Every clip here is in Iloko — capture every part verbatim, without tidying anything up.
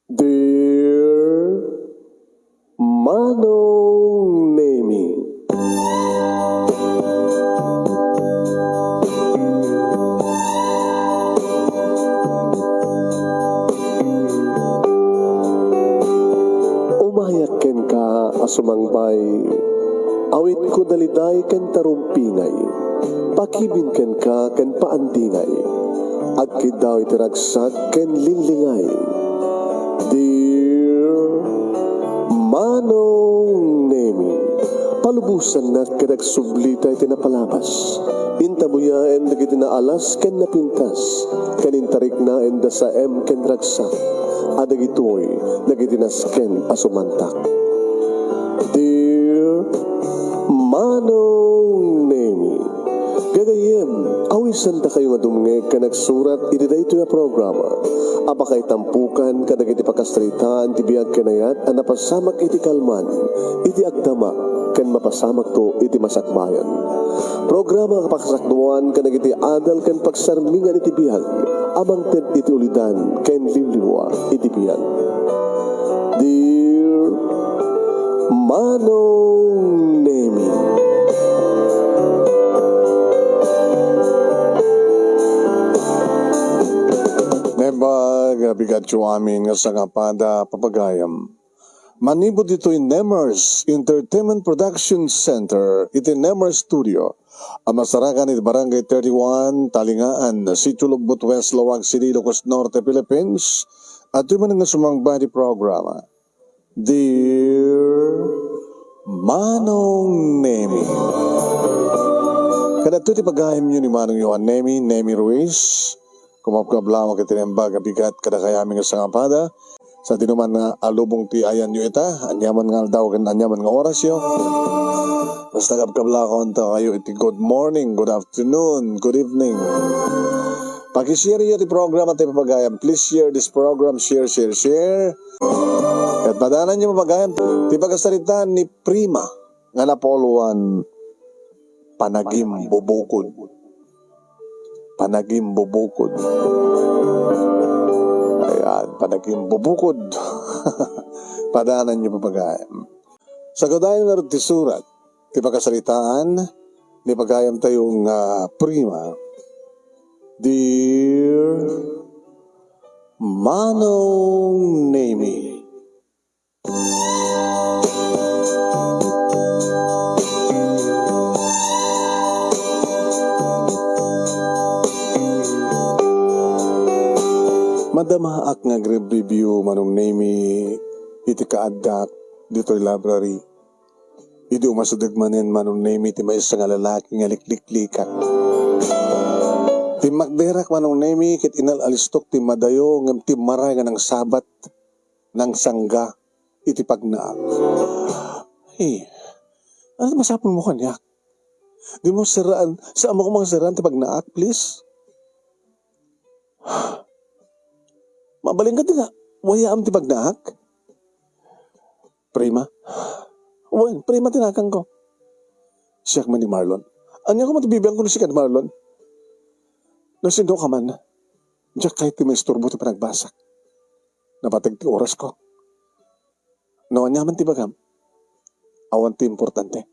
Dear Manong Nemi. Umayak kenka a sumangbay. Awitko daliday ken tarumpingay. Pakibin kenka ken paandingay. Agkiddaw iti ragsak ken linglingay. Dear Manong Nemi, palubosannak ket agsublita iti napalabas. Intabuyaen dagiti naalas ken napintas, ken intariknaen da saem ken ragsak, a dagitoy dagiti nasken a sumantak. Dear Manong Nemi, gagayyem, awisandakayo nga dumngeg ken agsurat iti daytoy a programa a pakaitampukan kadagiti pakasaritaan ti biag ken ayat a napasamak iti kalman, iti agdama, ken mapasamakto iti masakbayan. Programa a pakasakduan kadagiti adal ken pagsarmingan iti biag a mangted iti ulidan ken limlimua iti biag. Dear Manong Nemi. Naimbag a bigatyo amin nga sangapada, papagayam. Manipud ditoy Nemers Entertainment Production Center iti Nemers Studio a masarakan iti Barangay thirty-one, Talingaan, Sitio Lugbut West, Laoag City, Ilocos Norte, Philippines. Adtoy manen nga sumangba ti programa, Dear Manong Nemi. Kadagitoy ti pagayamyo ni Manong Johan Nemi, Nemi Ruiz. Kumapkablaawak iti naimbag a bigat kadakayamin nga sangapada. Sadinoman nga alubong ti ayanyo ita, aniaman nga aldaw ken aniaman nga orasyo. Basta kabkablaawakon ta kayo iti good morning, good afternoon, good evening. Pakishare yo ti programa ti papagayam. Please share this program. Share, share, share. Ket padananyo, papagayam, ti pakasaritaan ni Prima nga napauloan, panagimbubukod. Panagimbubukod. Ayan, panagimbubukod. Padananyo, papagayam. Sagadayon ngarud ti surat ti pakasaritaan ni pagayamtayo nga Prima, Dear Manong Nemi. Madamaak nga agreview, Manong Nemi, iti kaaddak ditoy library. Idi umasideg manen, Manong Nemi, ti maysa nga lalaki nga likliklikak. Timmakderak, Manong Nemi, ket inal-alistok ti madayo ngem timmaray nga nangsabat, nangsangga iti pagnaak. Ay, ano masapulmo kaniak? Dimo serraan, saanmo koma nga serraan ti pagnaak, please? Mabalin kadi nga wayaam ti pagnaak? Prima? Wen, Prima ti naganko. Siak man ni Marlon. Ania koma ti bibiangko no sika ni Marlon? No sino ka man, diak kayat ti maisturbo ti panagbasak. Napateg ti orasko. No ania man ti ibagam, awan ti importante.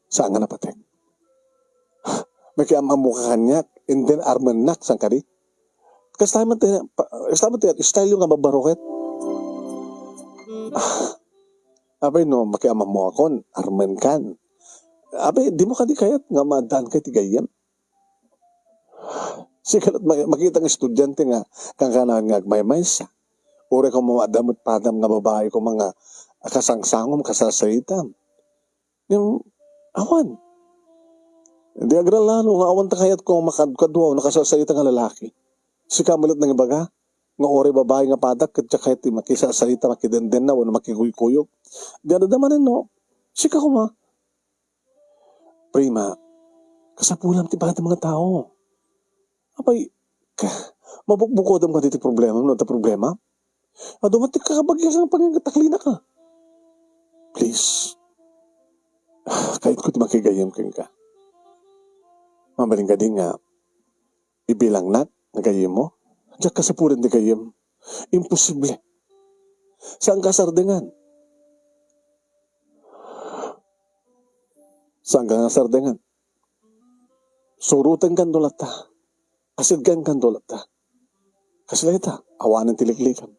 Saan nga napateg. Makiam-ammoka kaniak, and then armennak, saan kadi? Kasta man ti, pa-, kasta man ti style nga babaroket. Ah, apay no, makiam-ammokon, armenkan. Apay, dimo kadi kayat nga maaddaanka iti gayyem? Sika la't ma-, makita nga estudiante nga kankanayon nga agmaymaysa. Uray koma adda met padam nga babai koma nga kasangsangom, kasarsaritam. Ngem, awan. Di agralano nga awan ta kayatko nga makadkadua no kasarsarita nga lalaki. Sika met la't nangibaga nga uray babai nga padak ket diak kayat ti makisarsarita, makidendenna, wenno makikuykuyog. Di adda manen, no? Sika koma. Prima, kasapulam ti pagadi ti mga tao. Apay, ka-, mabukbukodam kadi ti problema, no, ta problema? Adu met ti kakabagiasan nga pagtaklina ka. Please. Kayatko ti makigayyem kenka. Mabalin kadi nga ibilangnak nga gayyemmo? Diak kasapulan ti gayyem. Imposible. Saanka a sardengan. Saanka nga sardengan. Surotenkanto latta. Asidegkanto latta. Kasla ita, awanen ti liklikam.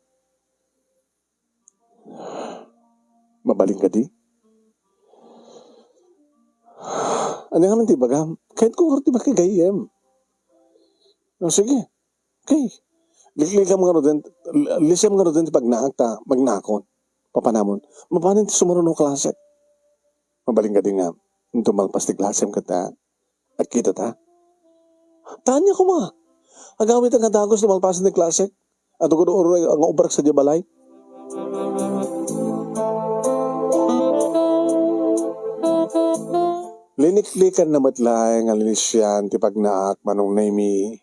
Mabalin kadi? Ania ngamin ti ibagam? Kayatko ngarud ti makigayyem. O, sige. Okay. Liklikam ngaruden, lisem ngaruden ti pagnaak ta magnaakon. Papanamon. Mapanen ti sumaruno a klasek. Mabalin kadi nga, inton malpas ti klasem ket, ah, agkitata? Ta ania koma? Agawidek nga dagus no malpasen ti klasek. Adu gud uray nga ubrak sadiay balay. Liniklikanna met laeng nga linisian ti pagnaak, Manong Nemy,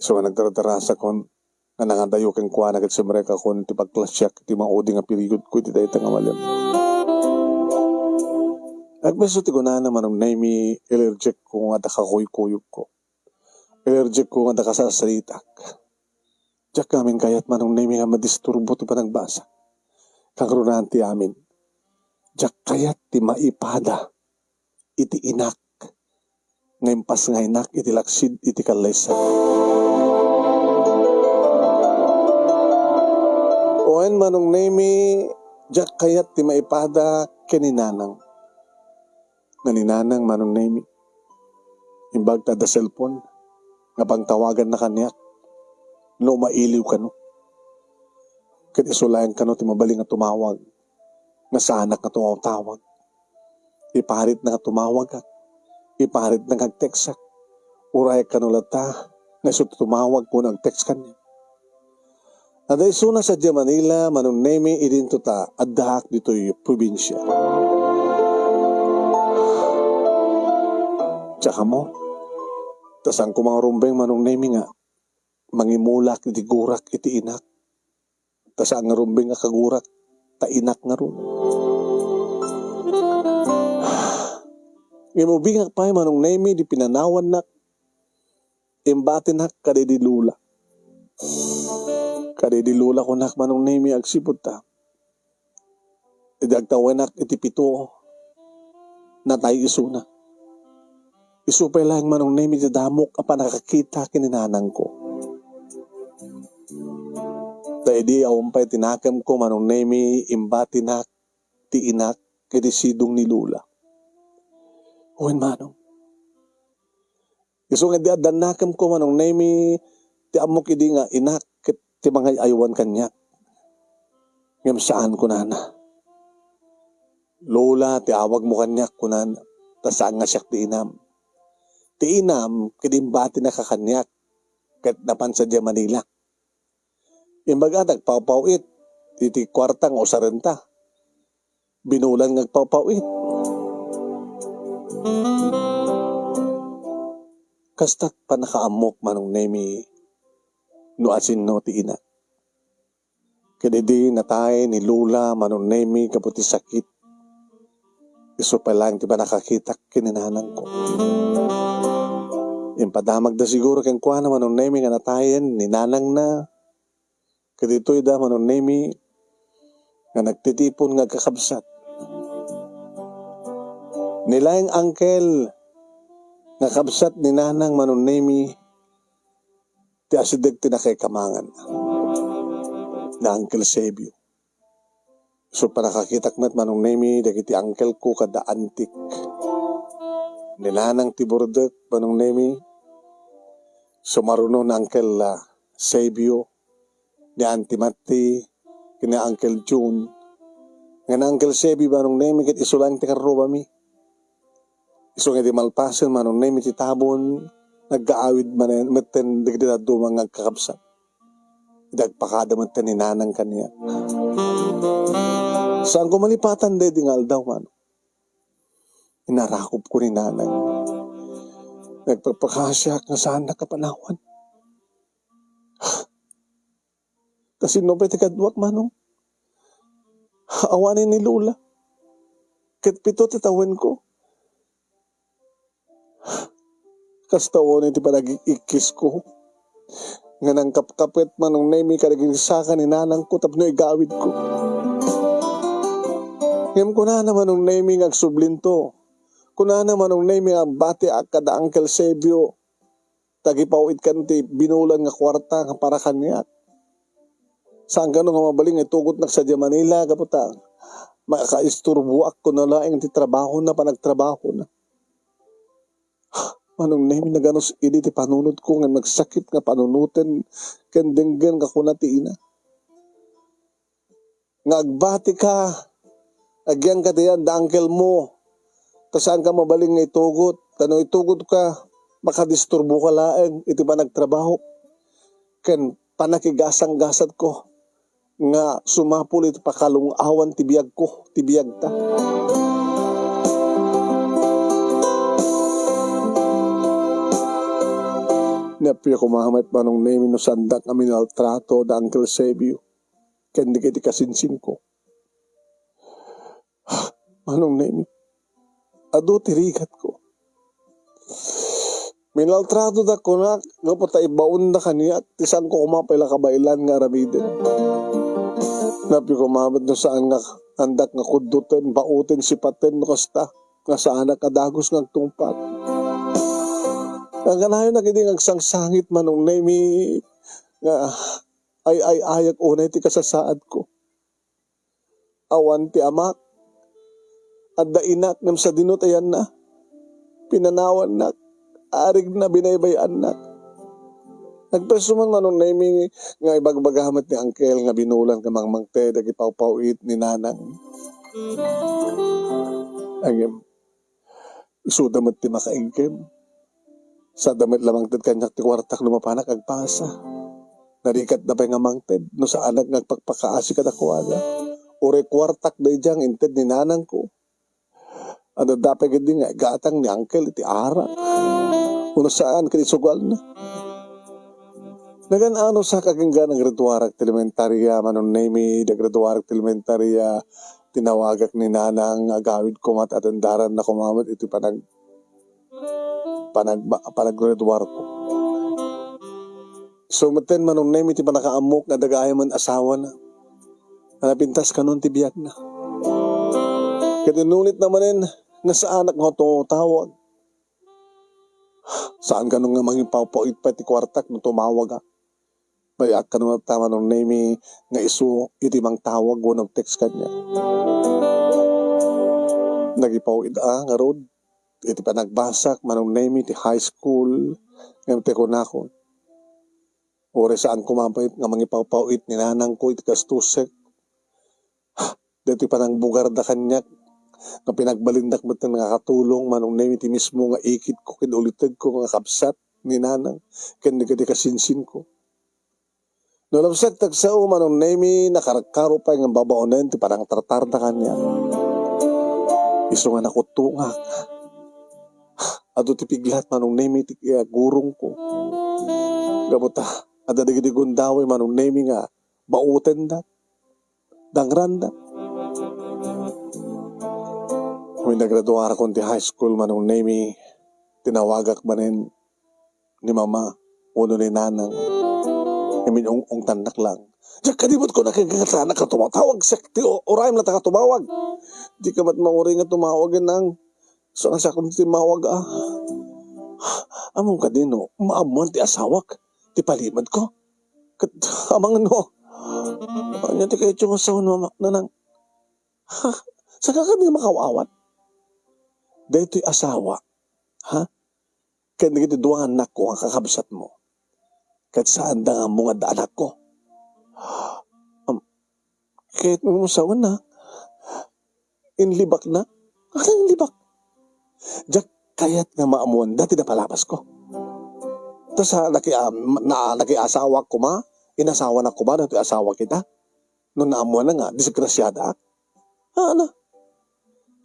isu nga nagdardarasakon nga nangadayo kenkuana ket simrekakon ti pagklasiak iti maudi nga periodko iti dayta nga malem. Agpayso ti kunana, Manong Nemy, allergic ko nga adda kakuykuyogko. Allergic ko nga adda kasarsaritak. Diak ngamin kayat, Manong Nemy, nga madisturbo ti panagbasa. Kangrunaan ti amin. Diak kayat ti maipada iti inak nga impasngaynak iti laksid iti kallaysa. Wen, Manong Nemy, diak kayat ti maipada ken ni Nanang. Nga ni Nanang, Manong Nemy, imbag ta adda cellphone nga pangtawaganna kaniak no mailiw kano. Ket isu laeng kano ti mabalin nga tumawag, nga saanak nga tumawtawag. Iparitna nga tumawagak. Iparitna nga agtekstak. Uray kano latta nga isu ti tumawag wenno agtext kaniak. Adda isuna sadiay Manila, Manong Nemy, idinto ta addaak ditoy probinsia. Diak ammo. Ta saanko nga rumbeng, Manong Nemy, nga mangimulak iti gurak iti inak. Ta saan nga rumbeng nga kagurak, ta inak ngarud. Ngem ubingak pay, Manong Nemy, idi pinanawannak, imbatinak kadaydi lola. Kadaydi lola, kunak, Manong Nemy, agsipud ta idi agtawenak iti pito, natay isuna. Isu pay laeng, Manong Nemy, ti damok a pannakakita ken ni nanangko. Ta idi awan pay ti nakemko, Manong Nemy, imbatinak ti inak iti sidong ni lola. Wen, Manong. Isu nga idi adda nakemko, Manong Nemy, ti ammok idi nga inak ket ti mangay-aywan kaniak. Ngem saan, kunana. Lola, ti awagmo kaniak, kunana, ta saan nga siak ti inam. Ti inam, ket imbatinaka kaniak, ket napan sadiay Manila. Imbaga, nagpawpaw-it iti kuarta nga usarenta. Binulan nga agpawpaw-it. Kastat pannakaammok, Manong Nemy, no asinno ti ina. Ket idi natay ni Lola, Manong Nemy, gapu ti sakit, isu pay laeng ti pannakakitak ken ni nanangko. Impadamagda siguro kenkuana, Manong Nemy, nga natayen ni nanangna. Ket ditoy da, Manong Nemy, nga nagtitipon nga agkakabsat. Ni laeng uncle nga kabsat ni nanang, Manong Nemy, ti asideg ti nakaikamangan, ni Uncle Sebio. So, pannakakitak met, Manong Nemy, dagiti uncle ko kada antik. Ni nanang ti burdek, Manong Nemy, sumaruno ni Uncle, ah, Sebio, ni Auntie Matti, ken ni Uncle Jun. Nga ni Uncle Sebi, Manong Nemi, ket isu laeng ti karrubami. Isu nga idi malpasen, Manong Nemi, ti tabon, naggaawid manen, metten dagiti dadduma nga agkakabsat. Idi agpakada metten ni nanang kaniak. Saanko malipatan daydi nga aldaw, Manong. Inarakop ko ni nanang. Nagpakpakasiak nga saan nakapanawan. Ta sino pay ti kaduak, Manong? Awanen ni Lola. Ket pito ti tawenko. Kasta unay ti panagik-ikkisko. nga nangkapkapet, Manong Nemi, kadagiti saka ni nanangko tapno igawidko. Ngem kunana, Manong Nemi, nga agsublinto. Kunana, Manong Nemi, nga agbatiak kada Uncle Sebio. Tagipaw-itkan ti binulan nga kuarta nga para kaniak. Saan kano nga mabalin nga itugotnak sadiay Manila, gapu ta makaisturboak kuno laeng ti trabahona, panagtrabahona. Manong Nemi, naganus idi ti panunotko nga nagsakit nga panunoten ken denggen nga kuna ti ina. Nga agbatika, agyangka diay da uncle mo, ta saanka mabalin nga itugot. Ta no itugotka, makadisturboka laeng iti panagtrabaho ken panakigasanggasatko nga sumapul iti pakalung-awan ti biagko, ti biagta. Ni appiak koma met, Manong Nemi, no saandak nga minaltrato da Uncle Sebio ken dagiti kasinsinko. Manong Nemi, adu ti rigatko. Minaltrato da kunak gapu ta ibaonda kaniak ti saanko koma pay la kabaelan nga aramiden. Ni appiak koma met no saan nga andak nga kuddoten, baoten, sipaten, no kasta nga saanak a dagus nga agtungpal. Nga kanayon dagidi nga agsangsangit, Manong Nemi, nga ay-ay-ayak unay ti kasasaadko. Awan ti amak, adda inak ngem sadino ti ayanna. Pinanawannak, arigna, binaybay-annak. Nagpayso man, Manong Nemi, nga ibagbaga met ni Uncle nga binulan nga mangmangted agipawpaw-it ni Nanang. Ngem, isuda met ti makainggem. Saanda met la mangted kaniak ti kuartak no mapanak agbasa. Narikatda pay nga mangted no saanak nga agpakpakaasi kadakuada. Uray kuartak daydiay nga inted ni nanangko. Adda pay ketdi nga igatang ni Uncle iti arak. Uno saan ket isugalna. Nagan-anusak agingga naggraduarak ti elementaria, Manong Nemi, naggraduarak ti elementaria, tinawagak ni Nanang nga agawid koma ti atendaranna koma met iti panag-, panagba-, panaggraduarko. Isu metten, Manong Nemi, ti pannakaammok nga adda gayam asawana a napintas kanon ti biagna. Ket inunitna manen nga saanak nga tumawag. Saan kano nga mangipawpaw-it pay ti kuartak no tumawagak. Bay-ak kano ta, Manong Nemi, nga isu iti mangtawag wenno text kaniak. Nagipaw-it a ngarud iti panagbasak, Manong Nemi, ti high school, ngem ti kunakon, uray saan koma pay nga mangipawpaw-it ni nanangko iti gastusek, daytoy panangbugarda kaniak nga pinagbalindak met nga katulong, Manong Nemi, ti mismo nga ikitko ken ulitegko nga kabsat ni Nanang ken dagiti kasinsinko. No labsek ti agsao, Manong Nemi, nakarkaro pay nga babaonen ti panangtartarda kaniak. Isu nga nakuttongak, adu ti piglat, Manong Nemi, ti gurongko. Gapu ta adda dagiti gundaway, Manong Nemi, nga baotenda, dangranda. Wen nagraduarakon ti high school, Manong Nemi, tinawagak manen ni Mama wenno ni Nanang. Imin-ung-ungtannak lang. Diak kadi met kunak nga saanak a tumawag. Tawag siak ti u-, urayem la ta nga tumawag. Dika met mauray nga tumawag, Nang. Isu nga siak ti timmawag, a. Ammom kadi no maammoan ti asawak ti palimedko? Ket amangan no. Ania ti kayatyo nga sawen, Mama, Nanang? Ha? Saan ka kadi makaaw-awat? Daytoy asawa, ha? Ken dagiti dua nga annakko nga kakabsatmo, ket saanda nga ammo nga adda anakko. Am, kayatmo sawen, a? Inlibakna? Ania inlibak? Diak kayat nga maammoanda ti napalabasko. Ta sa naki-, am, na, nakiasawak koma, inasawanak koma, daytoy asawak ita. No naammoanna nga disgrasiadaak. Ania?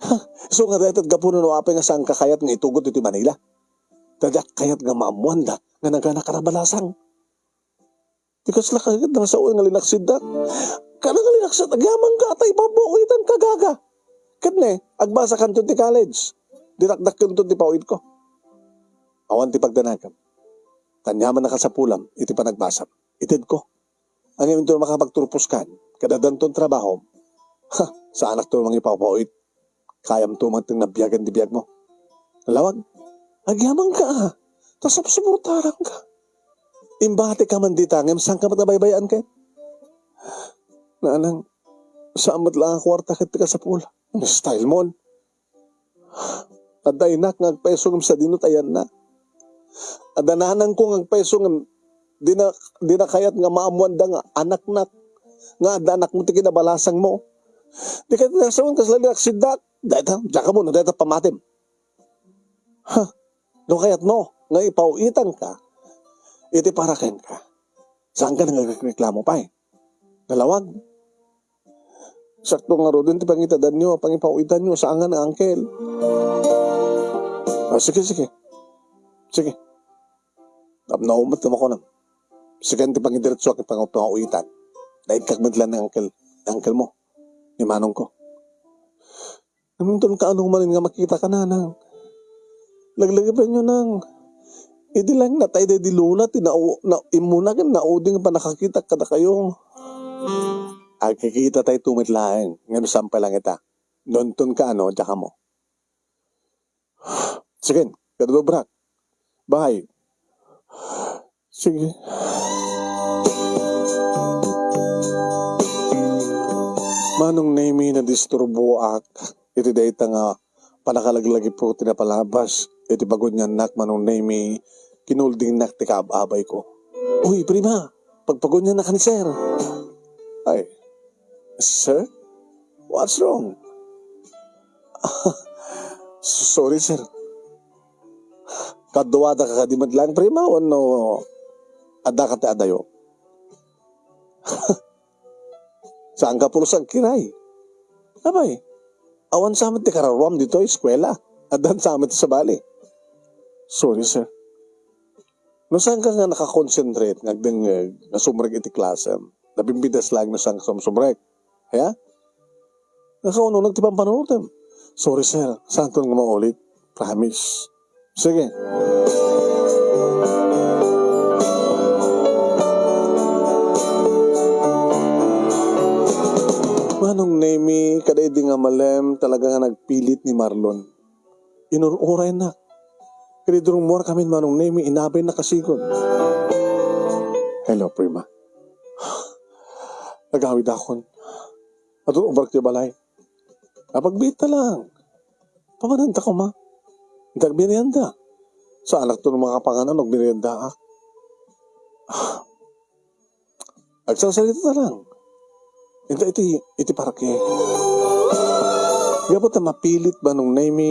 Ha, isu nga dayta ti gapuna no apay nga saanka kayat nga itugot iti Manila. Ta diak kayat nga maammoanda nga naganak a nabalasang. Ti kasla kayat nga sao nga linaksiddak. Kada nga linaksid, agyamangka ta ipabawitanka, gaga. Ket ne, agbasakanto ti college. Dinakdakkanto ti paw-itko. Awan ti pagdanagam. Aniaman a kasapulam iti panagbasam. Itedko. Ngem inton makapagturposkan, ket addanton trabahom, ha, saanakto mangipawpawit. Kayamto man ti nabiagen ti biagmo. Nalawag, agyamanka, a. Ta supsuportaranka. Imbatika man dita, ngem saanka met a baybay-an ket? Nanang, saan met laeng a kuarta ket ti kasapulam. Style mon. Adda inak nga agpayso ngem sadino ti ayanna. Adda nanangko nga agpayso ngem dina, dina kayat nga maammoanda nga anaknak, nga adda anakmo ti kinabalasangmo. Di kayat nga sawen kasla di aksiddak. Dayta, diak ammo no dayta pamatim. Ha? No kayatmo nga ipaw-itanka iti para kenka, saanka nga agreklamo pay. Nalawag. Sakto ngaruden ti pangitadanyo a pangipaw-itanyo, saan nga, Uncle? Ah, sige, sige. Sige. Tapno met ti makunam. Sige ti pangidiretso a pangipaw-itan. Naitkak met laeng ni Uncle, ni Uncle mo, ni Manong ko. Ngem inton kaano manen nga makitaka, Nanang? Laglagipenyo, Nang. Idi laeng natay daydi Lola ti nau-, na-, immuna ken naudi nga pannakakitak kadakayo. Agkikitatayto met laeng, ngem saan pay laeng ita. No inton kaano, diak ammo. Sige, kadudubrak. Bye. Sige. Manong Nemy, nadisturboak iti dayta nga pannakalaglagipko ti napalabas iti paguniannak, Manong Nemy, kinuldingnak ti kaab-abayko. Uy, Prima, pagpaguniannak ni Sir. Ay, Sir? What's wrong? Sorry, Sir. Kaduadaka kadi met laeng, Prima, wenno addaka ti adayo? Saanka pulos agkiray? Apay, awan sa met ti kararuam ditoy eskuela. Addan sa met ti sabali. Sorry, sir. No saanka nga nakakonsentrate nga agdengngeg nga sumrek iti klasem, nabimbidas laeng no saanka sumsumrek. Aya? Nakauneg ti pampanunotem. Sorry, sir. Saanton nga maulit. Promise. Sige. Manong Nemy, kada idi nga malem, talaga nga nagpilit ni Marlon. Inur-uraynak. Ket idi rummuarkamin, Manong Nemy, inabaynak a sigud. Hello, Prima. Agawidakon. Adun ubrak ti balay. Apagbiitta laeng. Pamananta koma. Intak merienda. Saanakto no makapangan no agmeriendaak. Agsarsarita ta laeng. Inta iti, iti parke. Gapu ta mapilit, Manong Nemy,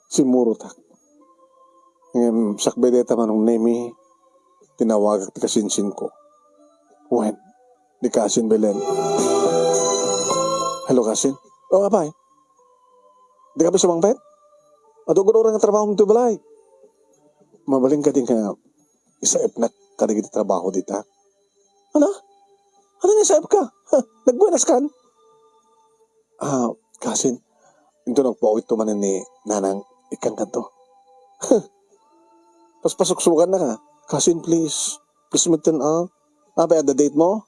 simmurotak. Ngem sakbay dayta, Manong Nemy, tinawagak ti kasinsinko. Wen, ni Kasin Belen. Hello, Kasin. O, apay. Dika pay sumangpet? Adu gud uray nga trabahom ti balay. Mabalin kadi nga isaepnak kadagiti trabaho dita? Ano? Ano nga isaepka? Ha, nagbuenaskan? Ah, Kasin, inton agpawitto manen ni Nanang, ikkan kanto. Paspasuksukannaka. Kasin, please. Please, metten, ah. Apay, adda date mo?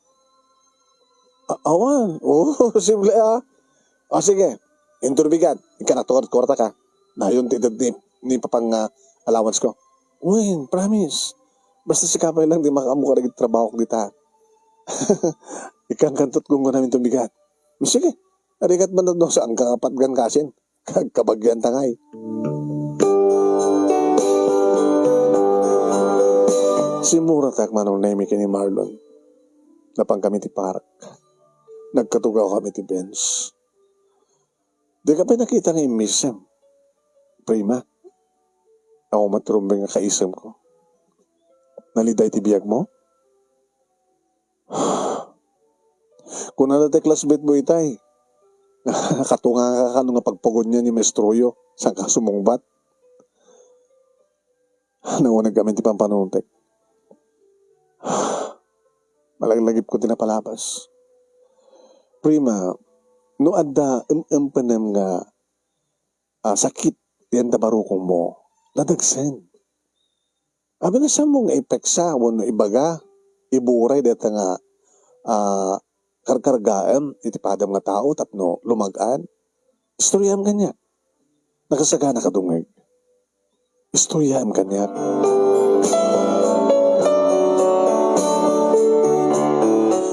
A-, awan. Oh, simple, ah. Ah, sige. Inton bigat, ikkan kanto ket kuartaka. Nayon ti ited ni, ni Papang nga allowance ko. Wen, promise. Basta sika pay laeng ti makaammo kadagiti trabahok dita. Ikkan kanto ket gunggonam inton bigat. Sige. Arigat man no saanka patgan, Kasin. Kag kabagianta ngay. Simmuratak, Manong Nemy, ken ni Marlon. Napankami ti park. Nagkatugawkami ti bench. Dika pay nakita nga immissem, Prima. Awan met rumbeng nga kaisemko. Naliday ti biagmo? Kunada ti classmate mo itay, katungangaka kano nga pagpagunian ni maestroyo, saanka sumungbat? Nauneg amin ti pampanunotek. Malaglagipko ti napalabas. Prima, no adda em-empenem nga, ah, sakit ti enda barukongmo, nadagsen. Abi nga, saanmo nga ipeksa wenno ibaga, iburay dayta nga, ah, karkargaem iti padam nga tao tapno lumag-an? Istoryaem kaniak. Nakasagana ka, dungeg. Istoryaem kaniak.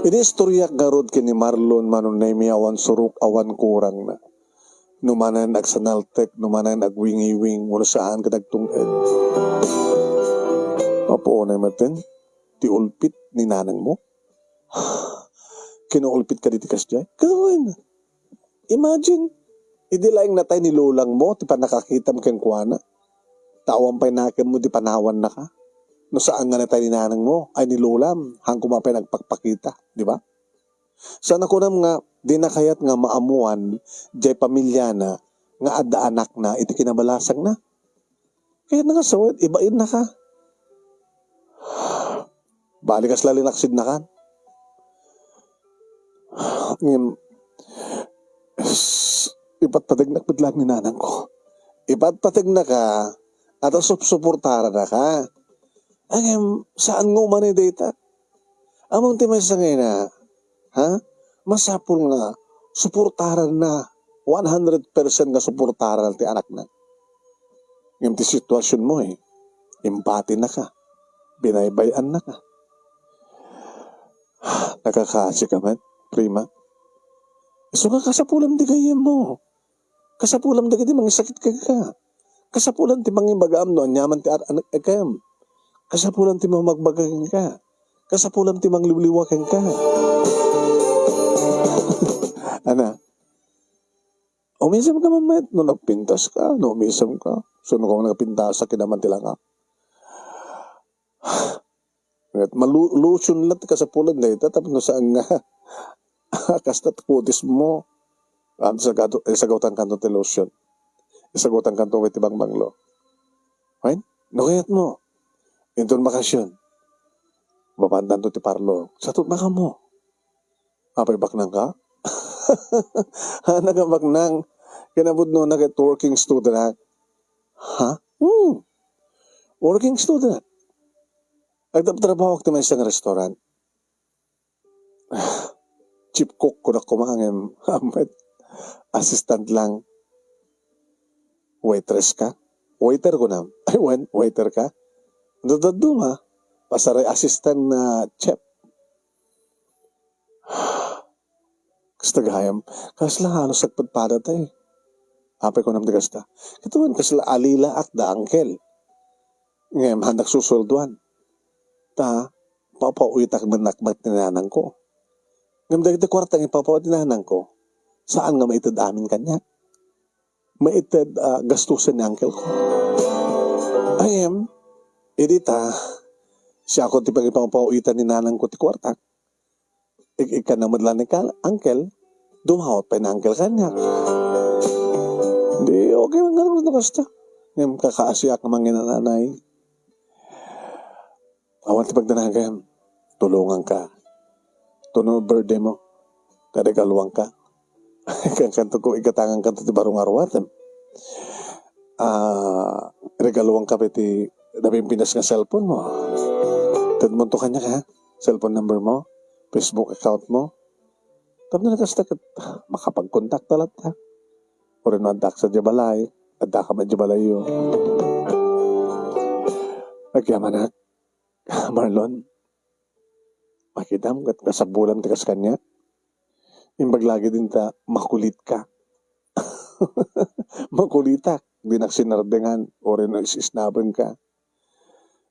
Idi istoryak ngarud ken ni Marlon, Mano Nemy, awan surok, awan kurangna. No manen agsanaltek, no manen agwingiwing, wenno saan ket agtung-ed. Mapuonay metten ti ulpit ni nanangmo. Kinuulpit ka diti kasdiay? Kawen. Imagine, idi laeng natay ni lolangmo ti pannakakitam kenkuana, ta awan pay nakemmo ti panawannaka. No saan nga natay ni nanangmo, ay ni lolam, haan koma pay nagpakpakita, di ba? Saan a kunam nga, di na kayat nga maammoan, diay pamiliana, nga adda anakna iti kinabalasangna. Kayatna nga sawen, ibainna ka. Bali, kasla linaksidnakan. Ngem, s-, ipatpategnak met laeng ni nanangko. Ipatpategnaka, at supsuportaranaka. Ngem, saan nga umanay dayta? Ammom ti maysa nga ina, ha? Masapul nga suportaranna, one hundred percent nga suportaran ti anakna. Ngem ti sitwasionmo, eh, impatinaka, binaybay-annaka. Nakakaasi ka met, prima. Isu nga kasapulan ti gayyemmo. Kasapulan dagiti mangisakit kenka. Kasapulan ti mangibagaam no aniaman ti ar-, ar-, kenka. Kasapulan ti mamagbaga kenka. Kasapulan ti mangliwliwa kenka. Ana, umisem ka man met no nagpintas ka, no umisem ka. So, no ka man nagpintas, kinaman ti langa. Ket malu-, lotion lang ti kasapulan dayta tapno saan nga kasta ti kutismo. Adu, sagadu-, isagawtan kanto ti lotion. Isagawtan kanto iti bangbanglo. Wen? No kayatmo, inton bakasyon, babaantanto ti parlor. Sato, bakam mo. Apay, baknang ka? Haan nga baknang. Kinapudnona ket working student ak. Ha? Hmm. Working student. Agtrabtrabahoak ti maysa nga restaurant. Chief cook, kunak koma ngem, amet, assistant lang. Waitress ka? Waiter kunam. Ay, wen, waiter ka? Dadduma, pasaray assistant na chef. Kasta gayam, kasla halos agpadpadata, eh. Apay kunam ti kasta? Ket wen, kasla alilaak da uncle. Ngem, haandak susueldoan. Ta, papawitak met ni nanangko. Ngem dagiti kuarta nga ipapawi ti nanangko, saan nga maited amin kaniak. Maited, ah, gastusen ni uncle ko. Ngem, idi ta, siak ti pangipapawitan ni nanangko ti kuartak. Ik-, ikkanna met laeng ni uncle, dumawat pay ni uncle kaniak. Di, okay man ngarud no kasta. Ngem kakaasiak nga manginananay. Awan ti pagdanagem, tulonganka. Tuno birthday mo, regaluanka. Kanto ko, igatangankanto ti baro nga ruar. Ah, regaluanka pay ti napimpinas nga cellphone mo. Tedmonto kaniak, ha? Cellphone number mo, Facebook account mo. Tapno kasta ket makapagkontakta latta. Uray no addak sadiay balay, addaka met idiay balayyo. Agyamanak, Marlon, makitam ket kasapulam ti kas kaniak. Imbag lagi dinta, makulitka. Makulitak, dinak sinardengan, uray no is-isnabenka.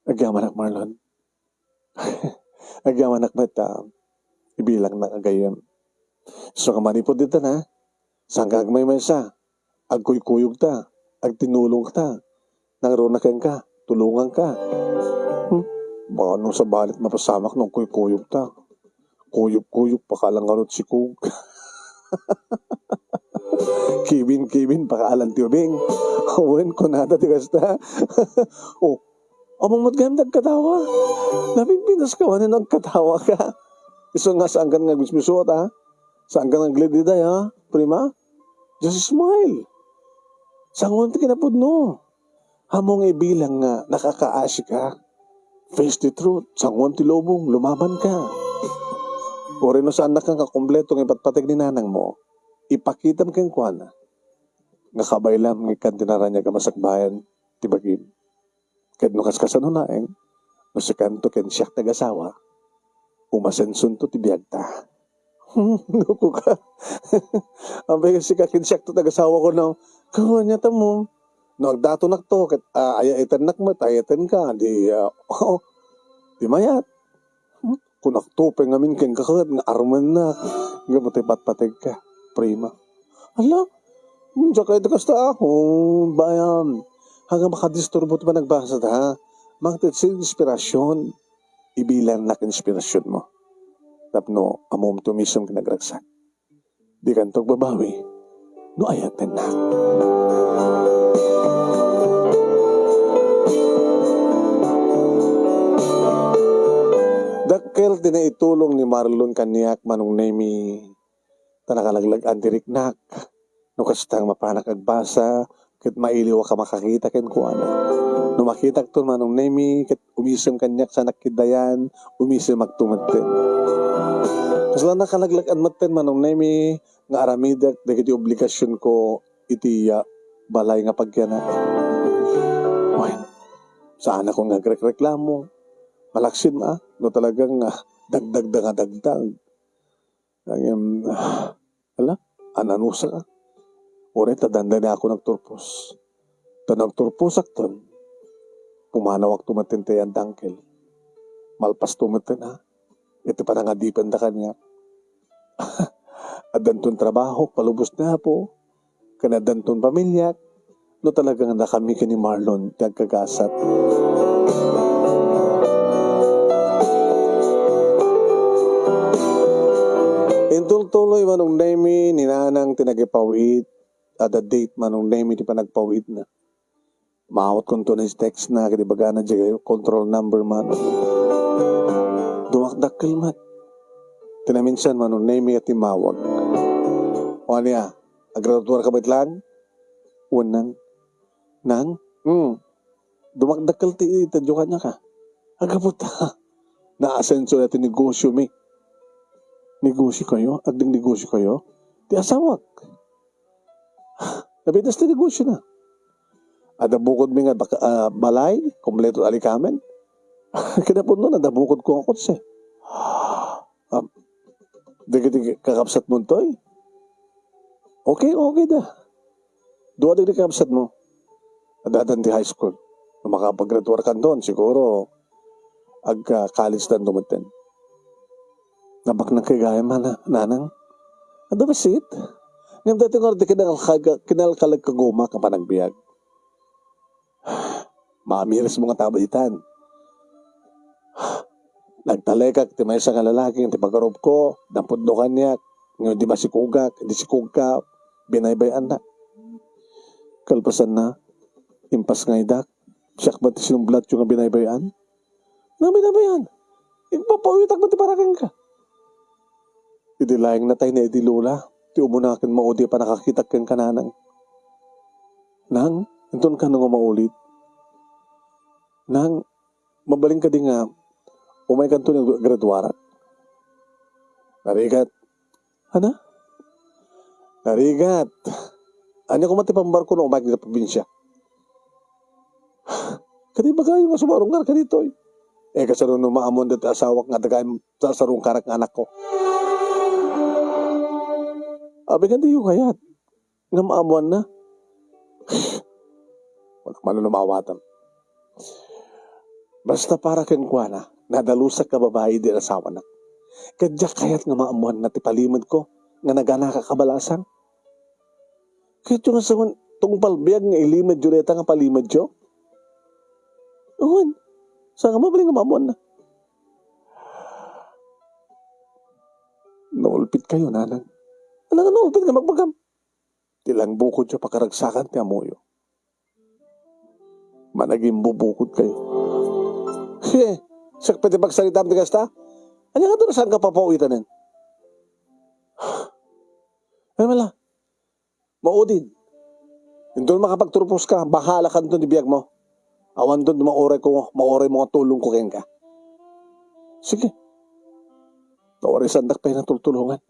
Agyamanak, Marlon. Agyamanak met, ah, ibilangnak a gayyem. Isu nga manipud dita na, saanka agmaymaysa, agkuykuyogta, agtinulongta, nangruna kenka, tulonganka. Hmm? Baka no sabali mapasamak no agkuykuyogta. Kuyog-kuyog, pakaalan ngarud sikog. Kibin-kibin, pakaalan ti ubing. Wen, kunada ti kasta. Oh, ammom met gayam ti agkatawa. Napimpinas ka wenno agkatawa ka. Isu nga, saankan nga agmismisuot, ha? Saankan nga agledleday, ha, prima? Just smile. Sanguan ti kinapudno. Ammom nga ibilang nga nakakaasi ka. Face the truth, sanguem ti lubong, lumabanka. Uray no saannak nga kumpleto nga ipatpateg ni nanangmo, ipakitam kenkuana nga kabaylam nga ikkan ti naraniag a masakbayan ti bagim. Ket no kaskasano laeng, no sikanto ken siak ti agasawa, umasensonto ti biagta. Loko ka. Apay, sika ken siakto ti agasawako, no? Kanya ta mo. No agdatonakto, ket, ah, ayatennak met, ayatenka, di, ah, oo, di mayat. Hmm? Kunakto pay ngamin kenka ket nga armennak. Gapu ti patpategka, prima. Ala, hmm, diak kayat kasta, ah. Oh, bayam. Ania makadisturbo ti panagbasada, ha? Mangted ti inspirasyon. Ibilannak inspirasyon mo. Tapno ammom ti umisem ken nagragsak. Dikanto agbabawi no ayatennak. Dakkel ti naitulong ni Marlon kaniak, Manong Nemy, ta nakalag-ag-an ti riknak. No kasta nga mapanak agbasa, ket mailiwak a makakita kenkuana. No makitakton, Manong Nemy, ket umisem kaniak, saanak ketdi a yan, umisemakto metten. Kasla nakalag-ag-an metten, Manong Nemy, nga aramidek dagiti obligasionko iti, ah, balay nga pagyanak. Wen, saanakon nga agrekreklamo. Malaksid, ah, no talagang, ah, dagdagda nga dagdag. Ngem, ala, ananusak, ah. Uray ta dandaniakon agturpos. Ta no agturposakton, pumanawakto metten ti ayan, dakkel. Malpasto metten, ha, iti panangadipenda kaniak. Addanton trabahok palubos ni Apo, ken addanton pamiliak, no talaga nga dakami ken ni Marlon ti agkagasat. Intultuloy, Manong Nemy, ni Nanang ti nagipaw-it. Adda date, Manong Nemy, ti panagpaw-itna. Maawatkonto ni text na, ket ibagana diay control number, Manong. Dumakdakkel met. Ti naminsan, Manong Nemy, a timmawag. O ania, agraduarka met laeng? Wen, Nang. Nang? Hmm. Dumakdakkel ti itedyo kaniak, a. Aggapu ta naasenso la ti negosiomi. Negosiokayo? Agnegosiokayo? Ti asawak. Nabitas ti negosiona. Adda bukodmi nga bak-, ah, balay, kompleto ti alikamen. Kinapudno, adda bukodko nga kotse. Ah, dagiti kakabsatmo ditoy? Okay, okay da. Dua dagiti kakabsatmo. Addadan ti high school. No makapagraduarkanton, siguro, agka-college-danto metten. Nabaknang kay gayam, mana-, nanang. Adda bassit. Ngem daytoy ngarud ti kinalkag-, kinalkalag kaguma a panagbiag. Maamirismo nga tao itan. Nagtalekak ti maysa nga lalaki ti pagurupko, napudno kaniak, ngem di masikogak, di sikogka, binaybay-annak. Kalpasanna, impasngaydak, siak met ti sinumblatyo nga binaybay-an. Nga binaybay-an? Igpapawitak met ti para kenka. Idi laeng natay ni Edi Lola, ti umuna ken maudi a pannakakitak kenka, nanang. Nang, inton kano nga maulit? Nang, mabalin kadi nga umaykanto nga graduarak? Narigat. Ana? Narigat. Ania koma ti pambarko no umayka iti probinsia? Kadi ibagayo nga sumarungarka ditoy. Eh, kasano no maammoan daytoy asawak nga adda gayam sarungkarak nga anakko? Apay, diyo kayat nga maammoanna? Wala man no maawatam. Basta para kenkuana, nadalusak a babai idi asawana. Ket diak kayat nga maammoanna ti palimedko nga naganaka kabalasang. Kayatyo nga sawen, tungpal biag nga ilimedyo dayta nga palimedyo? Wen, saan nga mabalin nga maammoanna? Naulpitkayo, nanang. Ania nga naulpit nga ibagbagam? Ti laeng bukodyo a pakaragsakan ti ammoyo. Managimbubukodkayo. He, siak pay ti pagsaritaam ti kasta? Ania nga durusanka papaw-itanen? Ay, mala. Maudin. Inton makapagturposka, bahalakanto ti biagmo. Awan dun maurayko, mauraymo nga tulongko kenka. Sige. Naurisandak pay natultulongan.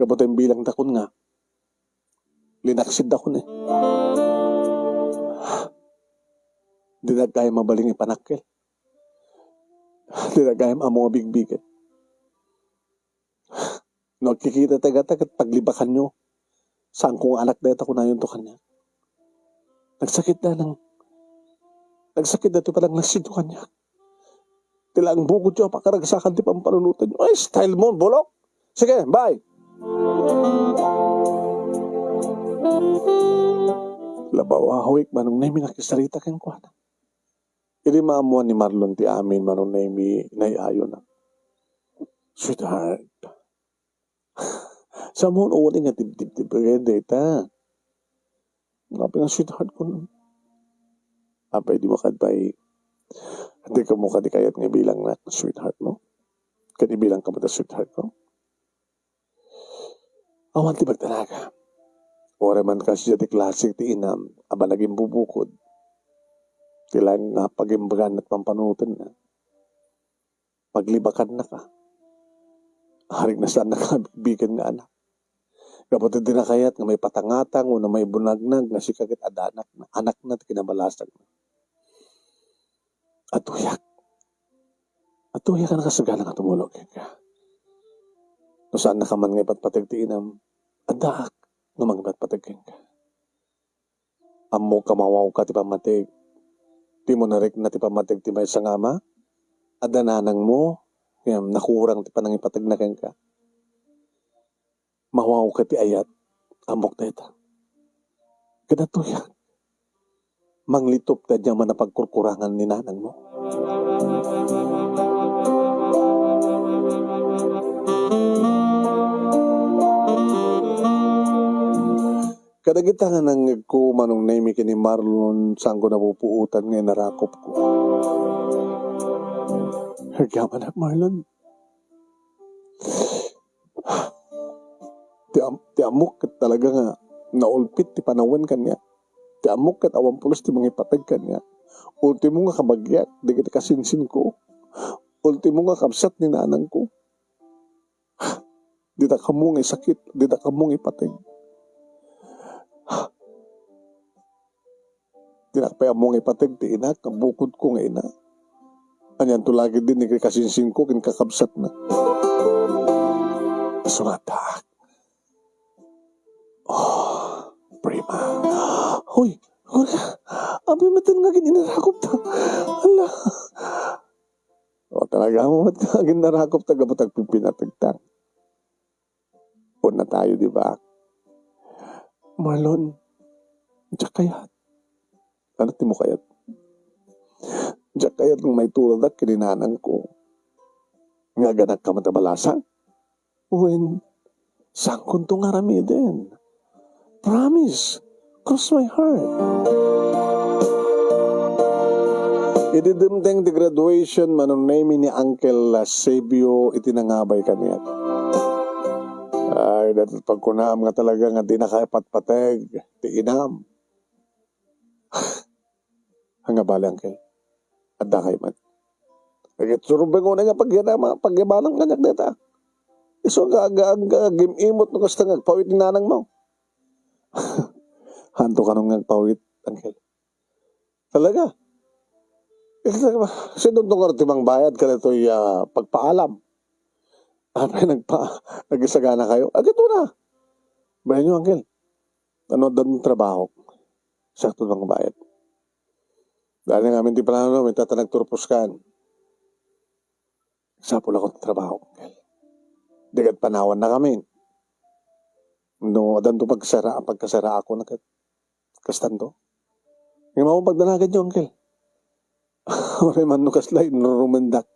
Gapu ta imbilangdakon nga linaksidakon, eh. Dinak gayam mabalin nga ipanakkel. Dinak gayam ammo nga bigbigen. No agkikitatayo ngata ket paglibakanyo. Saanko nga anak dayta, kunayonto kaniak. Nagsakit da nang, nagsakit da ti pananglaksidyo kaniak. Ti laeng bukodyo a pakaragsakan ti pampanunotanyo. Ay, style mo, bulok! Sige, bye! Labaw a hawik, Manong Nemi, nakisarita kenkuana. Idi maammuan ni Marlon ti amin, Manong Nemi, inay-ayona. Sweetheart. Sa mo, uling nga dibdib ti bagay dayta. Apay nga sweetheart ko. Apay di mo kadpay, di ka mo kadi kayat nga bilang na sweetheart mo? Kadi bilang ka mo ta sweetheart ko? Awan ti pagdanaga. Uray man kasdiay ti klasik ti inam a banagimbubukod. Ti laeng nga pagimbagan at pampanunotenna. Paglibakannaka. Arik na saan nakabigbigen nga anak. Gapu ti di nakayat nga maipatangatang wenno maibunagnag nga sika ket adda anakna, anakna ti kinabalasangna. Atuyak. Atuyak a nakasagana nga tumulong kenka. No saannaka man nga ipatpateg ti inam, addaak nga mangipatpateg kenka. Ammok a mawawka ti pammateg. Di mo narikna ti pammateg ti maysa nga ama? Adda nanangmo, ngem nakurang ti panangipategna kenka. Mawawka ti ayat. Ammok dayta. Kadatoy, manglitop ti ania man a pagkurkurangan ni nanangmo. Kadagita nga nangngegko, Manong Nemi, ken ni Marlon, saanko napupuotan nga inarakupko. Agyamanak, Marlon. Ti am-, ti ammok ket talaga nga naulpit ti panawen kaniak. Ti ammok ket awan pulos ti mangipateg kaniak. Ultimo nga kabagiak dagiti kasinsinko. Ultimo nga kabsat ni nanangko. Dita kamo nga isakit, dita kamo nga ipateg. Dinak pay ammo nga ipateg ti inak nga bukodko nga ina. Anianto la ketdi ni kasinsinko ken kakabsatna? Isu nga addaak. Oh, Prima. Hoy, Gloria, apay met nga agin-inarakupta. Hala. O, talaga mo met nga agin-inarakupta gapu ta agpipinategta. Una tayo, di ba? Marlon, diak kayat. Ano ti mo kayat? Diak kayat nga maituradak ken ni nanangko nga aganakka met a balasang? Wen, saankonto nga aramiden. Promise. Cross my heart. Idi dimteng ti graduation, Manong Nemi, ni Uncle Eusebio iti nangabay kaniak. Ay, dayta pagkunaam nga talaga nga dinaka ipatpateg ti inam. Ania bale, Uncle? Adda kay man. Agsurubeng unay nga pagyanama-, pagyamanam kaniak dayta. Isu nga aga-, aga-, agim-imot no kasta nga agpawit ni nanangmo. Haanto kano nga agpawit, Uncle? Talaga? Eh, talaga ba? Sino to nga ti mangbayad kadatoy, ah, pagpaalam? Apay nagpa-, nagsaganakayo? Agito na. Bayan nyo, Uncle. Ano, dan trabaho? Sakto bang bayad? Dahil nga amin ti plano, may tata nagturpos kan. Sapul ako ti trabaho, Uncle. Di ket panawan na kami. No, adanto pagsara, pagkasara ako na ket kastanto. Ngem awan pagdanagan yo, Uncle. Uray man no kasla inrurumendak.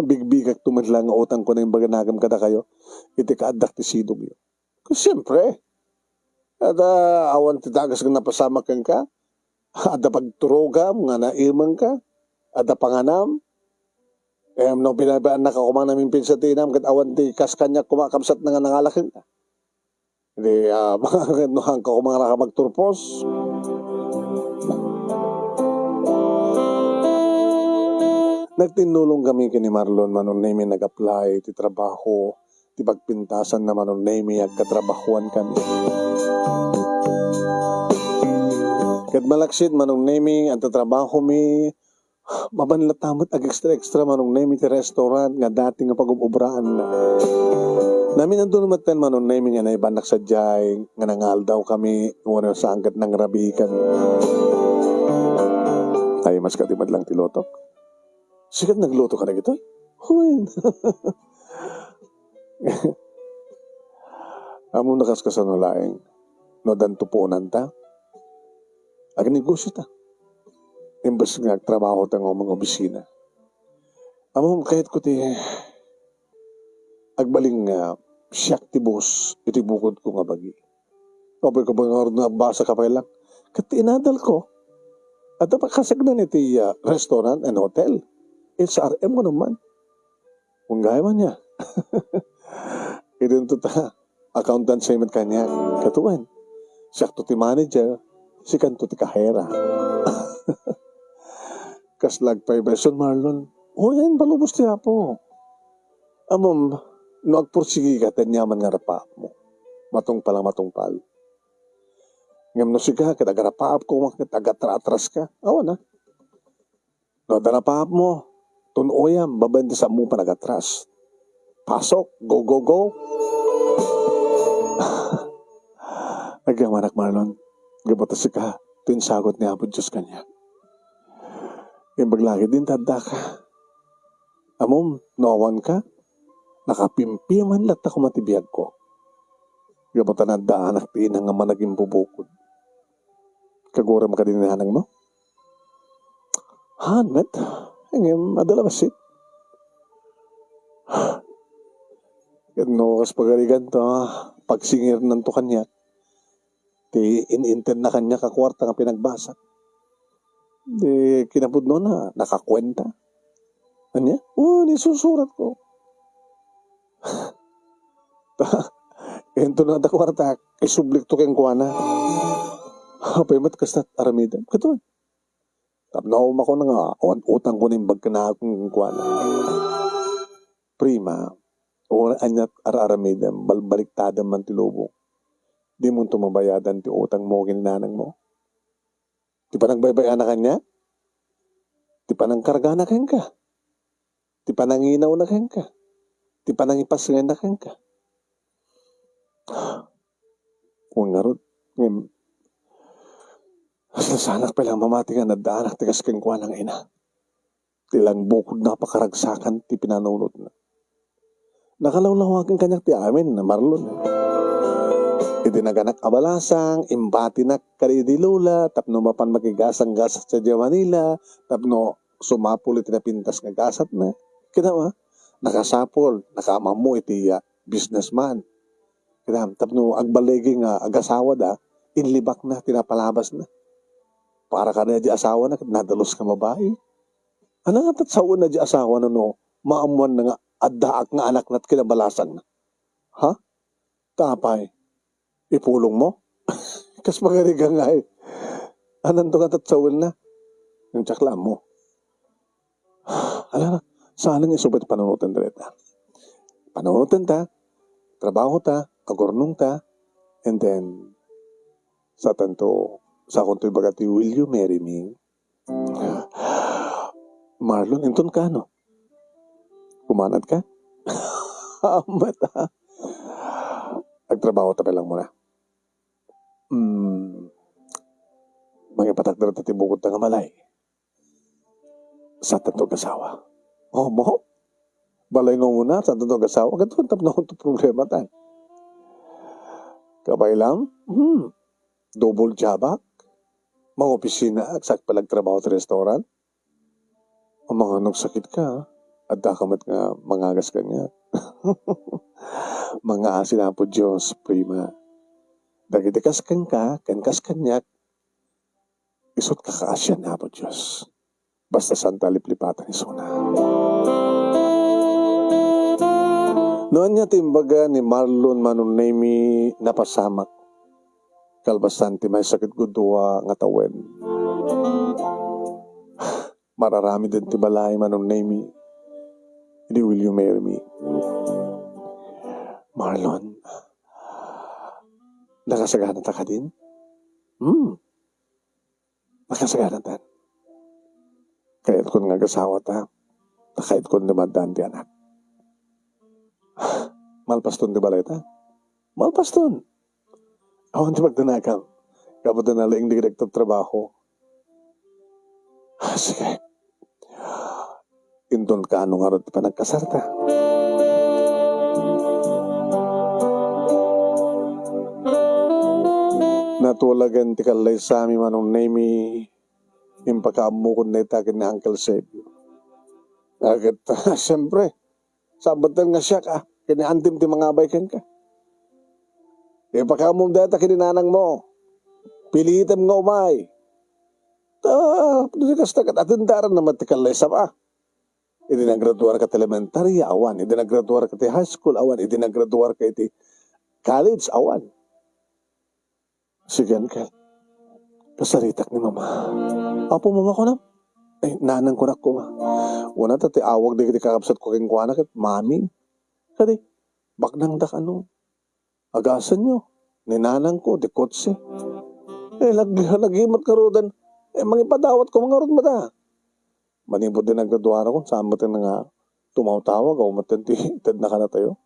Bigbigak to met la nga utang ko na imbaga nagem kadakayo. Iti kaaddak ti sidongyo. Siyempre. Adda awan ti dagas nga napasamak kenka. Adda pagturogam nga naimengka. Adda panganam. Em, no binabaannak a kumang namimpinsa ti inam, ket awan ti kas kaniak kuma kabsatna nga nangala kenka. Di, ah, no haanka kuma nga naka-, magturpos. Nagtinnulong kami ken ni Marlon, Manong Nemi, nag-apply ti trabaho ti pagpintasanna, Manong Nemi, agkatrabahoan kami. Ket malaksid, Manong Nemi, agtatrabahomi, mapan latta met ag-extra-extra, Manong Nemi, ti restaurant nga dati nga pagub-ubraanna. Naminadun metten, Manong Nemi, nga naibanak sadiay nga nangaldawkami, wenno saan ket nangrabiikami. Ay, mas kadi met lang ti lotok. Sikat nagluto ka na gitoy? Wen. Ammom no kas kasano laeng no addan ti puonanta? Agnegosio ta. Imbes nga agtrabaho ta nga umang opisina. Ammom, kayatko ti agbalin nga siak ti boss iti bukodko nga bagi. Apay ka ba nga ngarud nga agbasa ka pay lang? Ket ti inadalko, adda pakaseknan iti, ah, restaurant and hotel. H R M nga naman. Unggay man niya. Idinto ta, accountancy met kaniak. Ket wen, siakto ti manager, sikanto ti kahera. Kasla agpaybayon, Marlon? Wen, palubos ti Apo. Ammom, no agpursigika, ania man nga rapaapmo. Matungpal a matungpal. Ngem no sika, ket agarapaap koma ket agatras-atraska. Awan a. No adda rapaapmo, tun-oyam babaen ti saanmo panagatras. Pasok, go, go, go. Agyamanak, Marlon. Gapu ta sika, ti insagut ni Apo Dios kaniak. Imbag lagi din ta addaka. Ammom, no awanka, nakapimpiman latta koma ti biagko. Gapu ta naddaanak ti ina nga managimbubukod. Kaguram kadi ni nanangmo? Haan met. Ngem, adda la bassit. Ket no kas pagarigan ta, pagsingirnanto kaniak ti in-intedna kaniak a kuarta nga pinagbasak. Di kinapudnona, nakakuenta. Ania? O, ni susuratko. Inton adda kuarta, isublikto kenkuana. Apay met kasta aramidem? Katon. Tapno makuna nga, awan utangko nga imbag kenkuana. Prima, uray aniat ar-aramidem, balbaliktadem man ti lubong. Dimonto mabayadan ti utangmo ken ni nanangmo. Ti panagbaybay-ana kaniak, ti panangkargana kenka, ti pananginawna kenka, ti panangipasngenna kenka. Wen ngarud, ngem, nasasanak pay lang mamati nga naddaanak ti kas kenkuana nga ina. Ti langbukodna a pakaragsakan ti pinanunotna. Nakalawlawagen kaniak ti amin, Marlon. Idi naganak a balasang, imbatinak kadi Lola tapno mapan makigasang gasat sadiay Manila, tapno sumapul iti napintas nga gasatna. Kita, a? Nakasapul, nakaammo iti, ah, businessman. Kita, tapno agballigi nga agasawada, inlibakna ti napalabasna. Para kadi diay asawana, ket nadalus nga babai. Ania nga tatsawen na diay asawana no maammoanna nga addaak nga anakna ti kinabalasangna? Ha? Ta apay, ipulongmo? Kas pagarigan ngay. Ananto nga tatsawenna? Ngem diak la ammo. Ala, saan nga isu pay ti panunoten dayta? Panunoten ta, trabaho ta, agurnong ta, and then, saanto, saanto ibaga ti, "Will you marry me?" Marlon, inton kano? Kumanad ka? Amat, a. Agtrabaho ta pay lang muna. Hmm. Mangipatakder ta ti bukod ta nga balay. Saanto agasawa? Omo? Balay nga umuna, saanto agasawa? Ket tapno ti problema ta. Kabaylam? Hmm. Double jobak? Mangopisina, agsak pay la agtrabaho ti restaurant? Amangan no agsakit ka, adda ka met nga mangagas kaniak. Mangaasi ni Apo Dios, prima. Dagiti kas kenka, ken kas kaniak, isut kakaasian ni Apo Dios. Basta saan ta liplipatan isuna. No ania ti imbaga ni Marlon Manong Nemi, napasamak. Kalpasan ti maysa ket gudua nga tawen. Mararamiden ti balay, Manong Nemy. Idi will you marry me? Marlon, nakasaganata kadin? Hmm. Nakasaganatan. Kayatkon nga agasawata. Ta kayatkon nga maaddaan ti anak. Malpaston ti balayta? Malpaston. Awan ti pagdanagam. Gapu ta nalaing dagiti agtatrabaho. Ah, sige. Inton kaano ngarud ti panagkasarta? Natulagan ti kallaysami, Manong Nemy, impakaammokon dayta ken ni Uncle Sebio. Ket, siyempre, saan met nga siak, a, ken ni antim ti mangabay kenka. Ipakaammom dayta ken ni nanangmo. Pilitem nga umay. Ta, no di kasta, ket atendaranna met ti kallaysam, a. Idi naggraduarka ti elementarya, awan. Idi naggraduarka ti high school, awan. Idi naggraduarka iti college, awan. Sige, Uncle. Kasaritak ni Mama. Apo, Mama, kunam? Ay, Nanang, kunak koma. Kunata ti awag dagiti kakabsatko kenkuana ket Mami. Kadi, baknangda kano. Agasenyo, ni nanangko, ti kotse. Eh, lag-, lagi met ngaruden. Eh, mangipadawat koma ngarud met, a. Manipud ti naggraduarakon, saan met nga tumawtawag, awan met ti itedna kadatayo.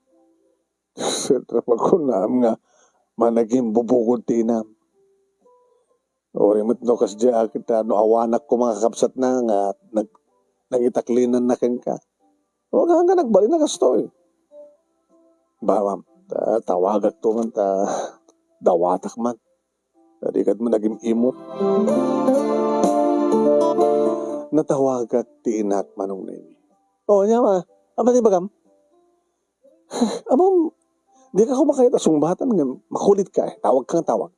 Saan met kunam nga managimbubugod ti inam. Uray met no kasdiay a, ket no awanak koma nga kakabsatna nga nag-, nangitaklinanak kenka. Awagan nga nagbalin a kastoy. Bawam, ta-, tawagakto man ta dawatak man. Ta di ket man nagim-imot. Natawagak ti inak, Manong Nemy. O, ania, Ma? Ania ti ibagam? Ammom, dika koma kayat a sungbatan ngem makulitka, eh. Tawagka nga tawag.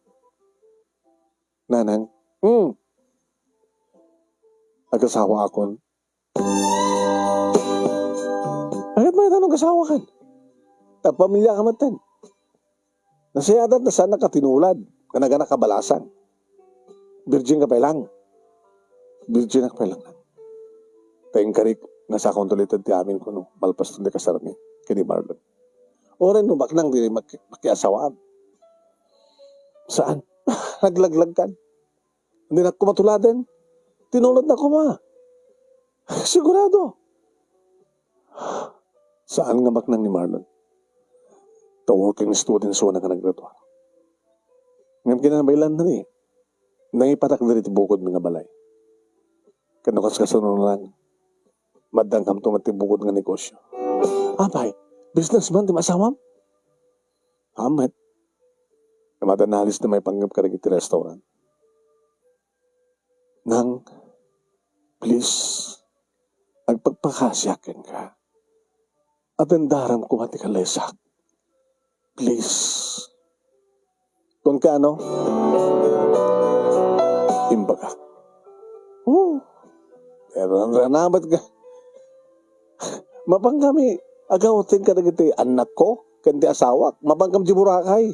Nanang, hmm. Agasawaakon. Ay, ket mayat no agasawakan? Agpamiliaka metten. Nasayaat ta saannaka tinulad, ken naganak a balasang. Birjinka pay lang. Birjinak pay lang. Ta inkarik nga sakonto laeng ti amin kuno, malpaston ti kasarmi ken ni Marlon. Uray no baknang ti maki-, makiasawaam. Saan? Naglaglagkan. Dinak koma tuladen. Tinuladnak koma. Sigurado. Saan nga baknang ni Marlon? Ta working student so nga naggraduar. Ngem kinamabalinna ni, nangipatak ditoy bukodmi nga balay. Ket no kaskasano lang, maaddangkamto met ti bukod nga negosyo. Apay, businessman ti maasawam? Amet. Ngem adda naalis a maipanggep kadagiti restaurant. Nang, please, agpakpakasiak kenka. Atendaram koma ti kallaysak. Please. Kunam kano? Imbagak. Oh, pero ang ranabat ka. Mapankami agauten kadagiti annakko ken ti asawak. Mapankami di Boracay.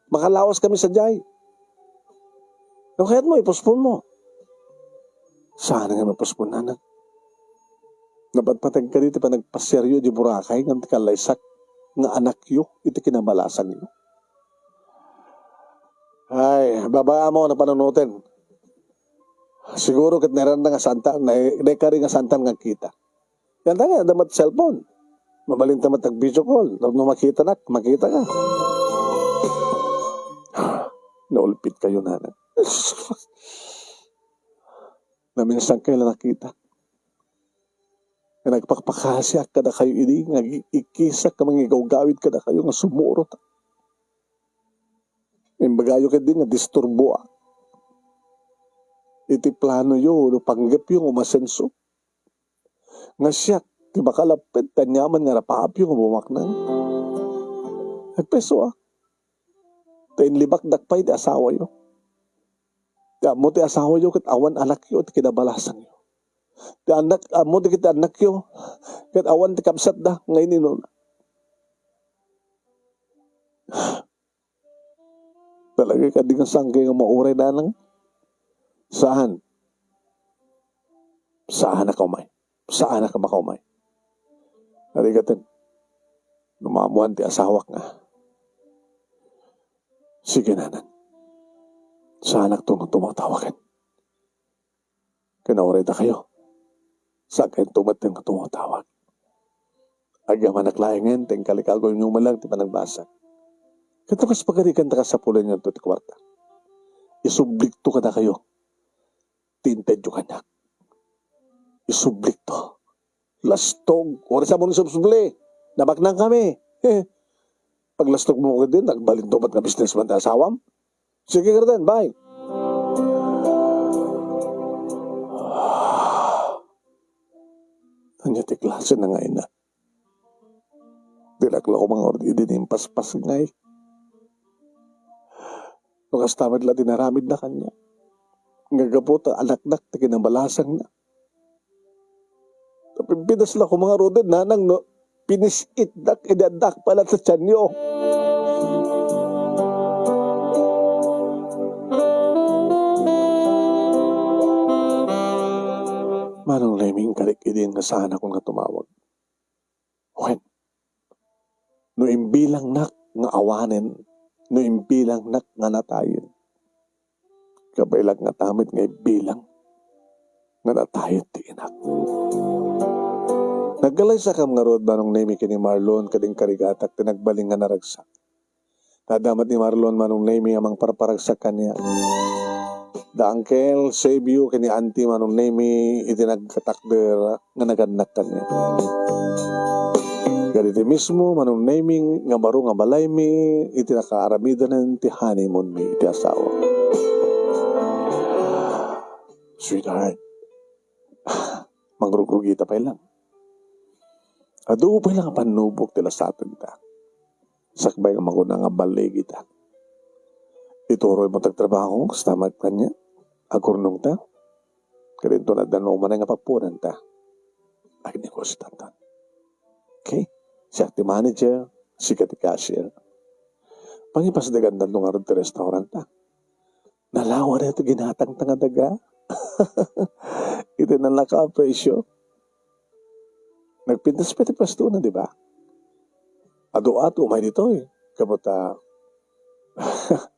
Makalawas kami sadiay. No kayatmo, ipospon mo. Saan nga mapospon, nanang? Napatpateg kadi ti panagpasiaryo di Boracay ngem ti kallaysak nga anakyo iti kinabalasangyo. Ay, babaam no panunoten. Siguro ket nairanda nga saantan, nai-, naikari nga saantan nga agkita. Yan ta nga, adda met cellphone. Mabalinta met ag-video call. No, no makitanak, makitaka. Naulpit kayo, nanang. Naminsan kayo la nakita. Nga nagpakpakasiak kadakayo idi, nga ag-, ikisak nga mangigawgawid kadakayo nga sumurot. Imbagayo ketdi nga disturboak iti planoyo no panggepyo nga umasenso. Nga siak ti makalapped ti aniaman nga napaapyo nga bumaknang. Nagpayso a. Ta inlibakdak pay ti asawayo. Ti ammo ti asawayo ket awan anakyo ti kinabalasangyo. Ti annak, ammo ti, ti annakyo ket awan ti kabsatda nga ininuna. Talaga kadi nga sangkay nga mauray, nanang? Saan? Saanaka umay. Saanaka makaumay. Arigaten, no maamuan ti asawak nga, sige, nanang. Saanakto nga tumatawagan. Ken no uray dakayo, saankayo metten nga tumawtawag. Agyamanak laengen ta inkalikaguyonyo met laeng ti panagbasag. Ket no kas pagarigan ta kasapulenyo ti kuarta, isublikto kadakayo ti intedyo kaniak. Isublikto. Lastog. Uray sa mo ni subsubli. Nabaknangkami. Paglastogmo ketdin, nagbalinto met nga businessman ti asawam. Sige, garden, bye. Ania ti klase na nga ina? Dinak la kumangur idi ni impaspas ngay. No kasta met la ti naramidna kaniak. Nga gapu ta anaknak ti kinabalasangna. Napimpidas la koma ngaruden, nanang, no pinis-itdak idi addaak pay la ti tianyo. Manong Nemi, inkari ketdin nga saanakon nga tumawag. Wen, no imbilangnak nga awanen, no imbilangnak nga natayen, kabaelak ngata met nga ibilang nga natayen ti inak. Naggalaysakam ngarud, Manong Nemi, ken ni Marlon, ket inkarigatak ti nagbalin nga naragsak. Ta adda met ni Marlon, Manong Nemi, a mangparparagsak kaniak. Da Uncle Sebio ken ni Auntie, Manong Nemi, iti nagkatakder nga nagannak kaniak. Kadagiti mismo, Manong Nemi, nga baro nga balaymi iti nakaaramidanen ti honeymoonmi iti asawa. Sweetheart, mangrugrugita pay lang. Adu pay lang a pannubok ti lasatenta. Sakbay nga makuna nga balligita. Ituroymo ti agtrabaho, kasta met kaniak. Agurnongta. Ket inton adda no umanay nga papunanta, agnegosyotanton. Okay? Siak ti manager, sika ti cashier. Pangipasdegantanto ngarud ti restauranta. Nalawa daytoy ginatangta nga daga. Iti nalaka a presyo. Nagpintas pay ti pwestona, di ba? Adu-adu umay ditoy. Gapu ta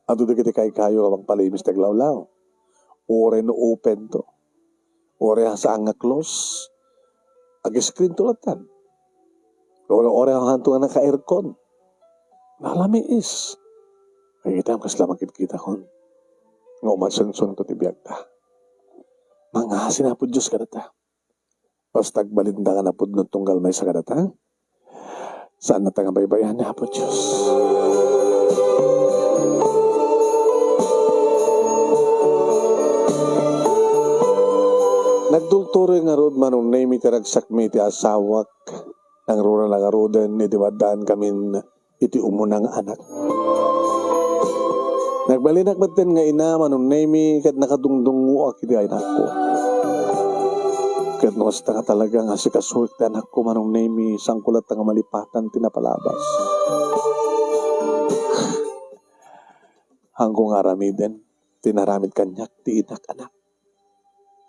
adu dagiti kaykayo a mangpalimis ti aglawlaw. Uray no open to. Uray a saan nga close, ag-screen to lattan. Uray, uray hanto nga naka-aircon. Nalamiis. Ay, kita, kasla makitkitakon nga umagsungsungto ti biagta. Mangngaasin Apo Dios kadata. Basta agbalinda nga napudno tunggal maysa kadata, saannata nga baybay-an ni Apo Dios. Nagtultuloy ngarud, Manong Nemi, ti ragsakmi iti asawak. Nangruna la ngaruden idi maaddaankamin iti umuna nga anak. Nagbalinak metten nga ina, Manong Nemi, ket nakadungdungngoak iti anakko. Ket no kasta nga talaga nga asikasuek ti anakko, Manong Nemi, saanko latta nga malipatan ti napalabas. Haanko nga aramiden ti naramid kaniak ti inak, anak.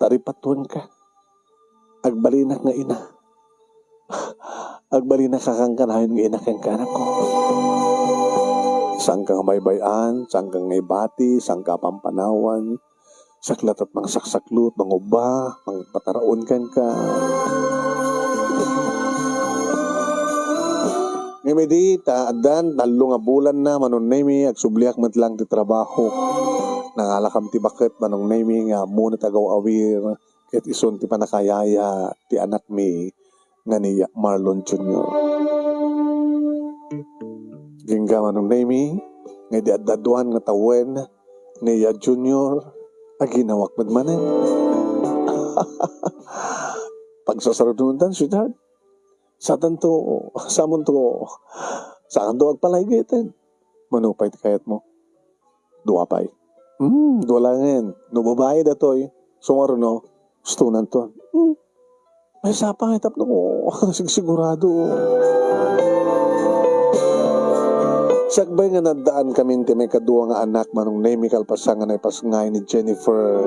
Ta ripatuenka. Agbalinak nga ina. Agbalinak a kankanayon nga ina kenka, anakko. Saanka nga baybay-an, saanka nga ibati, saanka a pampanawan. Sakla ta mangsaksaklut, mangubba, mangpataraon kenka. Ngem idi ta addan tallo nga bulanna, Manong Nemi, agsubliak met laeng ti trabaho. Nangalakam ti baket, Manong Nemi, nga ammona ti agaw-awir ket isun ti pannakayaya ti anakmi nga ni Marlon Junior. Agingga, Manong Nemi, nga idi adda aduan nga tawen ni Junior, aginawak met manen. Pagsasarunontan, sweetheart. Saanto, saanto, saanto agpalaygeten. Mano pay ti kayatmo? Dua pay. Hmm, dua laengen. No babai datoy, sumaruno, gustonanto. Hmm. Maysa pay tapno sigsigurado. Sakbay nga naaddaankamin ti maikadua nga anak, Manong Nemi, kalpasan nga naipasngay ni Jennifer.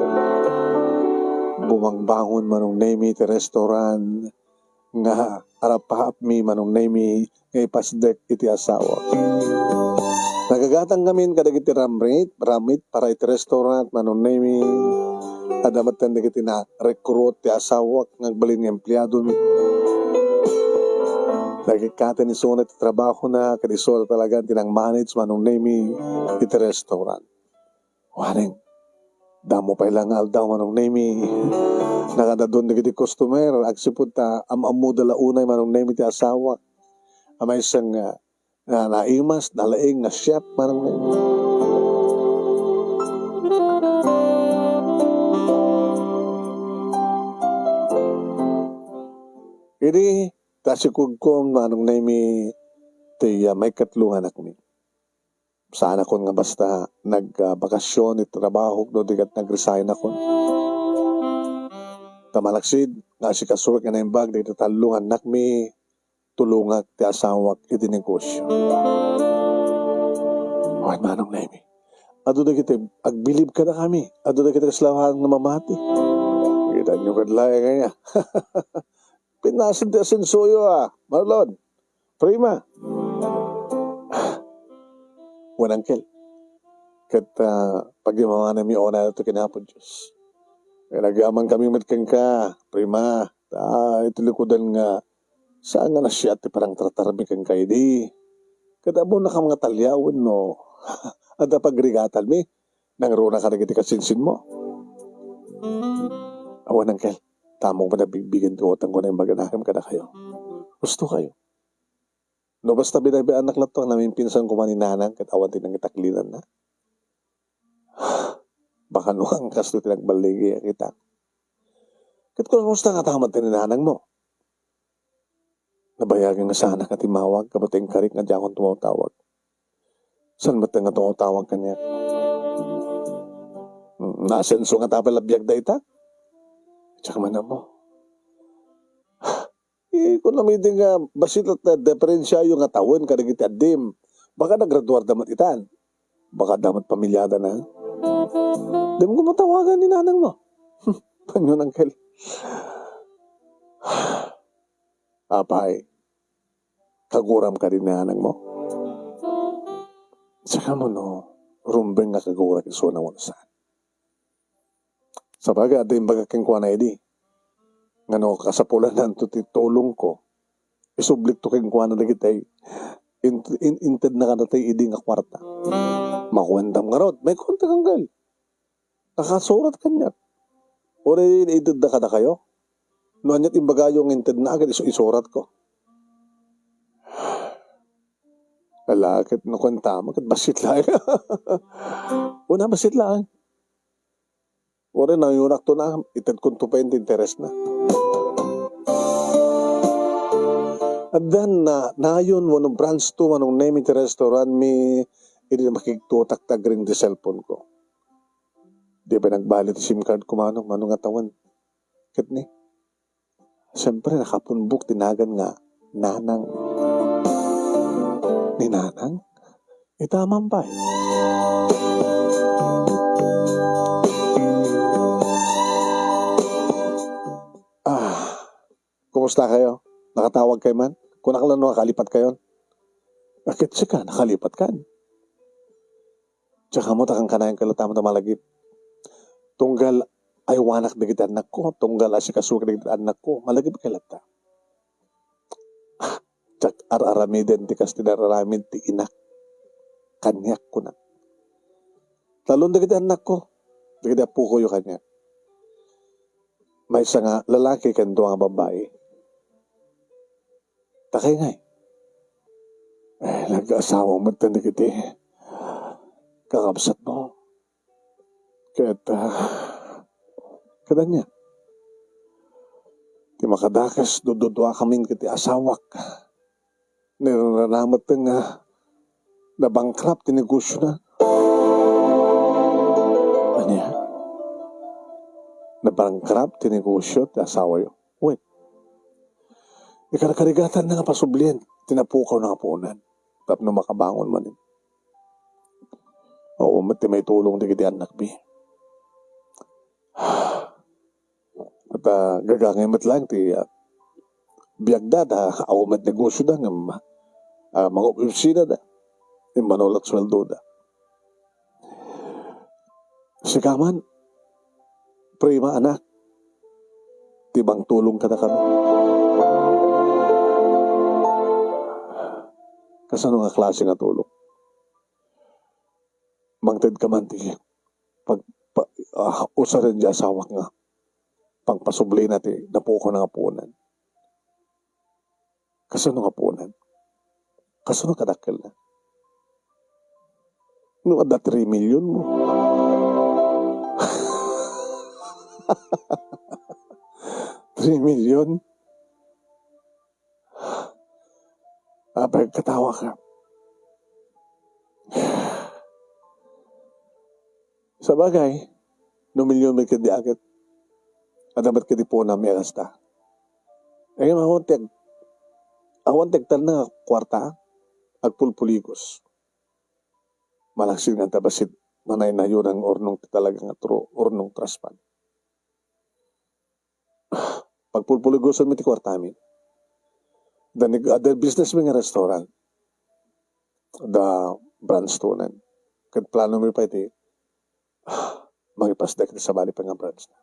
Bumangbangon Manong Nemy ti restaurant nga arapaapmi Manong Nemy nga ipasdek iti asawa. Nagagatanggamin kadagiti ramrit, ramrit para iti restaurant Manong Nemy. Adda metten dagiti na-recruit ti asawak nga agbalin nga empleadomi. Nagikkaten isuna ti trabahona, ket isuna talaga ti nang-manage Manong Nemy iti restaurant. Waring, damo pay la nga aldaw Manong Nemy. Nakadadun dagiti customer, agsipud ta am-ammoda la unay Manong Nemy ti asawak. A maysa nga, nga naimas, nalaing, na-chef Manong Nemy. Idi, ta sikugko Manong Nemy ti, ah, maikatlo nga anakmi. Saanakon nga basta nag, ah, bakasyon iti trabahok no di ket nag-resignakon. Ta malaksid nga asikasuek nga naimbag dagiti tallo nga annakmi, tulongak ti asawak iti negosyo. Wen Manong Nemy, adu dagiti agbilib kadakami, adu dagiti kasla nga mamati. Kitaenyo ket laeng aya. Pinnasen ti asensoyo a, Marlon. Prima. Wen, Uncle. Ket, ah, pagimamananmi unay iti ken Apo Dios. Ket agyamankami met kenka, Prima. Ta iti likudan nga saan nga nasiat ti parangtratarmi kenka idi. Ket ammonnakam nga taliawen no adda pagrigatanmi. Nangruna kadagiti kasinsinmo. Awan, Uncle. Tamok met a bigbigen ti utangko nga imbaganakem kadakayo. Gustokayo. No basta binabianak latto, namimpinsan koma ni Nanang ket awan ti nangitaklinanna. Baka no ang kastoy ti nagballigi a kita. Ket kumusta nga tamat ti ni Nanang mo? Nabayagen nga saanak nga timmawag, kabat inkarik nga diakon tumawtawag. Saan met nga tumawtawag kaniak? Hmm, naasenso nga tapay la biag dayta? Diak man ammo. Eh, kunam idi nga bassit la ta diperensiayo nga tawen kadagiti addim. Baka nagraduarda met itan. Baka adda met pamilyada na. Dimo koma tawagan ni Nanang mo. Anian, Uncle? Apay, kaguram kadi ni Nanang mo? Saka mo no, rumbeng nga kagurak isuna wenno saan. Sabagay, adda imbagak kenkuana idi nga no kasapulananto ti tulongko, isublikto kenkuana dagiti in-, in-, intedna kadatayo idi nga kuarta. Makuentam ngarud, maikuentak, Uncle. Nakasurat kaniak. Uray itedda kadakayo. No aniat imbagayo nga intedna, ket isu-, isuratko. Ala, ket no kuentam, ket bassit laeng. Una, bassit laeng. Uray nayonakto na, itedkonto pay ti interesna. Adda na, nayon wenno branch two, Manong Nemy, ti restaurantmi, idi makigtutak ti agring ti cellphone ko. Di pay nagbali ti SIM card ko, Manong, Manong, nga tawen. Ket ni, siyempre, nakapunbok ti nagan nga Nanang. Ni Nanang? Ita man pay. Ah, kumusta kayo? Nakatawag kayo man? Kunak la no nakalipat kayon? Akit sika, nakalipat kan. Tsaka mo, takan kanayon ka latta, malagip. Tunggal aywanak dagiti annakko, tunggal asikasok dagiti annakko, malagip ka latta. Diak ar-aramiden ti kas ti nararamid ti inak kaniak, kuna. Talon dagiti annakko, dagiti appokoyo kaniak. Maysa nga lalaki ken dua nga babbai. Takay ngay. Eh, nag-asawa met dagiti kakabsatmo. Ket, ah, kadanya, ti makadakes, dududua kamin ket ti asawak. Niraranamet nga nabankrupt ti negosyo na. Ania? Nabankrupt ti negosyo ti asawayo. Wen, ikarkarigatan na nga pasublien ti napukaw na nga puonan tapno makabangon manen. Oo, met ti maitulong dagiti annakmi. Ta gagangay met laeng ti, ah, biagda, ta awan met negosioda ngem, ah, mangopisinada. Immanulat sueldoda. Sika man, prima, anak, ti mangtulong kadakami. Kasano nga klase nga tulong? Mangted ka man ti pag-, pa-, ah, usaren ti asawak nga pangpasublina ti napukona nga puonan. Kasano nga puonan? Kasano kadakkelna? No adda three million mo. Three million? Apay, katawa ka. Sabagay, no million met ket di aket, adda met ket di puonam nga kasta. Ay, awan ti ag-, awan ti agtalna nga kuarta, agpulpuligos. Malaksid nga anta bassit, manaynayonan nga urnong ti talaga nga true, urnong trust fund. Pagpulpuligosanmi ti kuartami. Da ni-, adda businessmi nga restaurant. Da branch to nan. Ket planomi pay ti mangipasdek ti sabali pay nga branch na.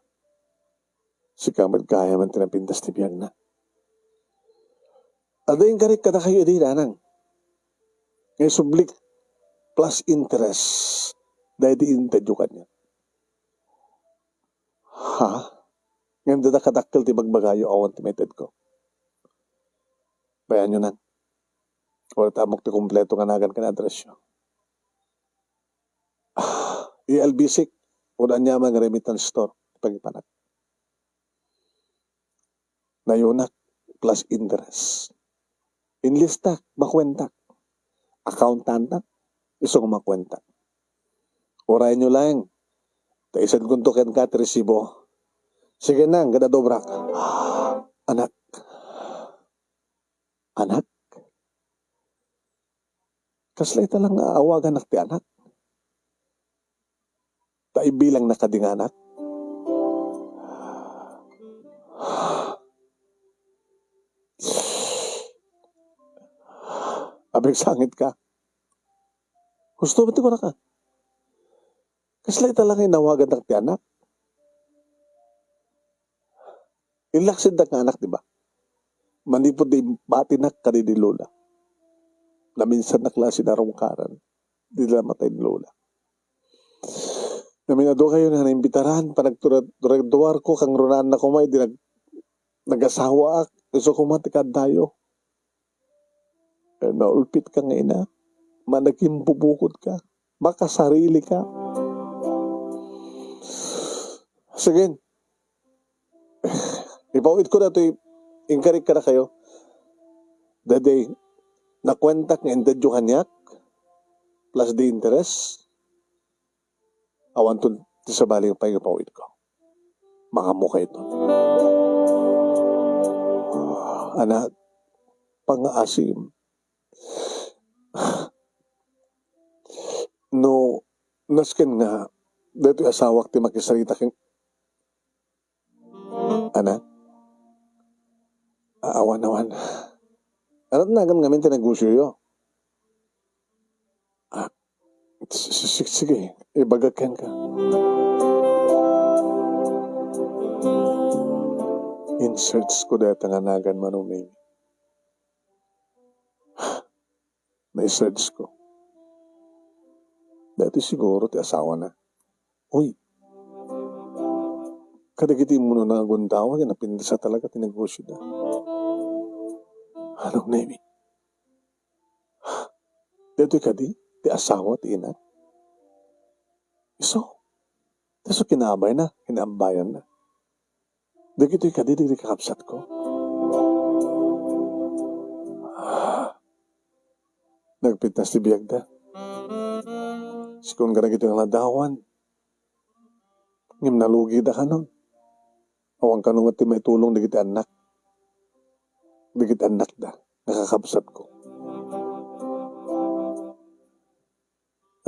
Sika met gayam ti napintas ti biagna. Adda inkarik kadakayo idi, nanang. Nga isublik plus interest daydi intedyo kaniak. Ha? Ngem dida kadakkel ti bagbagayo awan ti maitedko. Bayanyo nan. Uray ta ammok ti kompleto nga nagan ken addressyo. E L B C, ken aniaman nga remittance store, pangipanak. Nayonak plus interest. Inlistak, makuentak. Accountantak, isu nga makuentak. Urayyo laeng, ta isendkonto kenka ti resibo. Sige nang, kada dobrak. Anak. Anak? Kasla ita lang nga awaganak ti anak? Ta ibilangna kadi nga anak? Apigsangit ka. Husto met ti kunaka. Kasla ita lang nga inawaganak ti anak? Inlaksidnak nga anak, di ba? Manipud di batinak kadi di lola. Naminsan na klase narungkaran. Di namatay ni lola. Namin adu kayo nga naimbitaran, panagtura-, turaduarko, kang runaanna koma, di nag-, nagasawaak, isu koma ti kaddayo. Eh, naulpit ka nga ina, managimbubukod ka, makasarili ka. Sige, ipawid ko na ito, inkarik ka na kayo. Daydi, nakuentak nga intedyo kaniak, plus di interest, awanton ti sabali nga pay nga pawidko. Makaammo kayto. Anak, pangaasim. No, nasken nga, daytoy asawak ti makisarita ken, anak? A-, awan, awan. Ano nagan ngamin ti negosyoyo? Ah, s-, s-, sige, ibagak kenka. In-search ko dayta nga nagan, Manong Nemi. Na-search ko. Daytoy siguro ti asawana. Uy, kadagiti immunona nga gundaway, napintas talaga ti negosyoda. Manong Nemi. Daytoy kadi ti asawa ti ina? Isu. Isu kinabayna, kinaambayanna. Dagitoy kadi, dagiti kakabsatko. Nagpintas ti biagda. Sika nga dagitoy nga aldawan. Ngem nalugida kanon. Awan kano met ti maitulong dagiti annak. Dagiti annakda nga kakabsatko.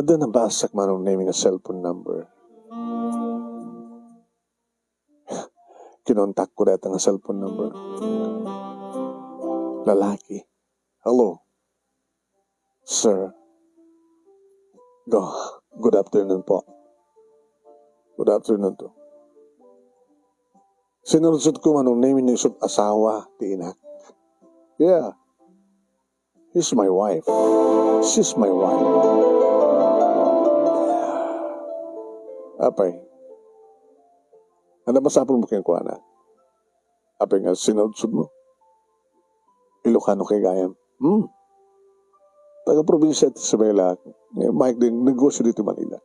Adda nabasak, Manong Nemi, nga cellphone number. Kinontakko dayta nga cellphone number. Lalaki. "Hello, sir." Go. "Good afternoon po." "Good afternoon to." Sinursot ko, Manong Nemi, no isut' asawa ti inak. "Yeah. He's my wife. She's my wife." "Apay, ania masapulmo kenkuana? Apay nga sinursotmo? Ilocano kay gayam?" "Hmm. Taga-probinsia ti Isabela. Maikkan ti negosyo ditoy Manila."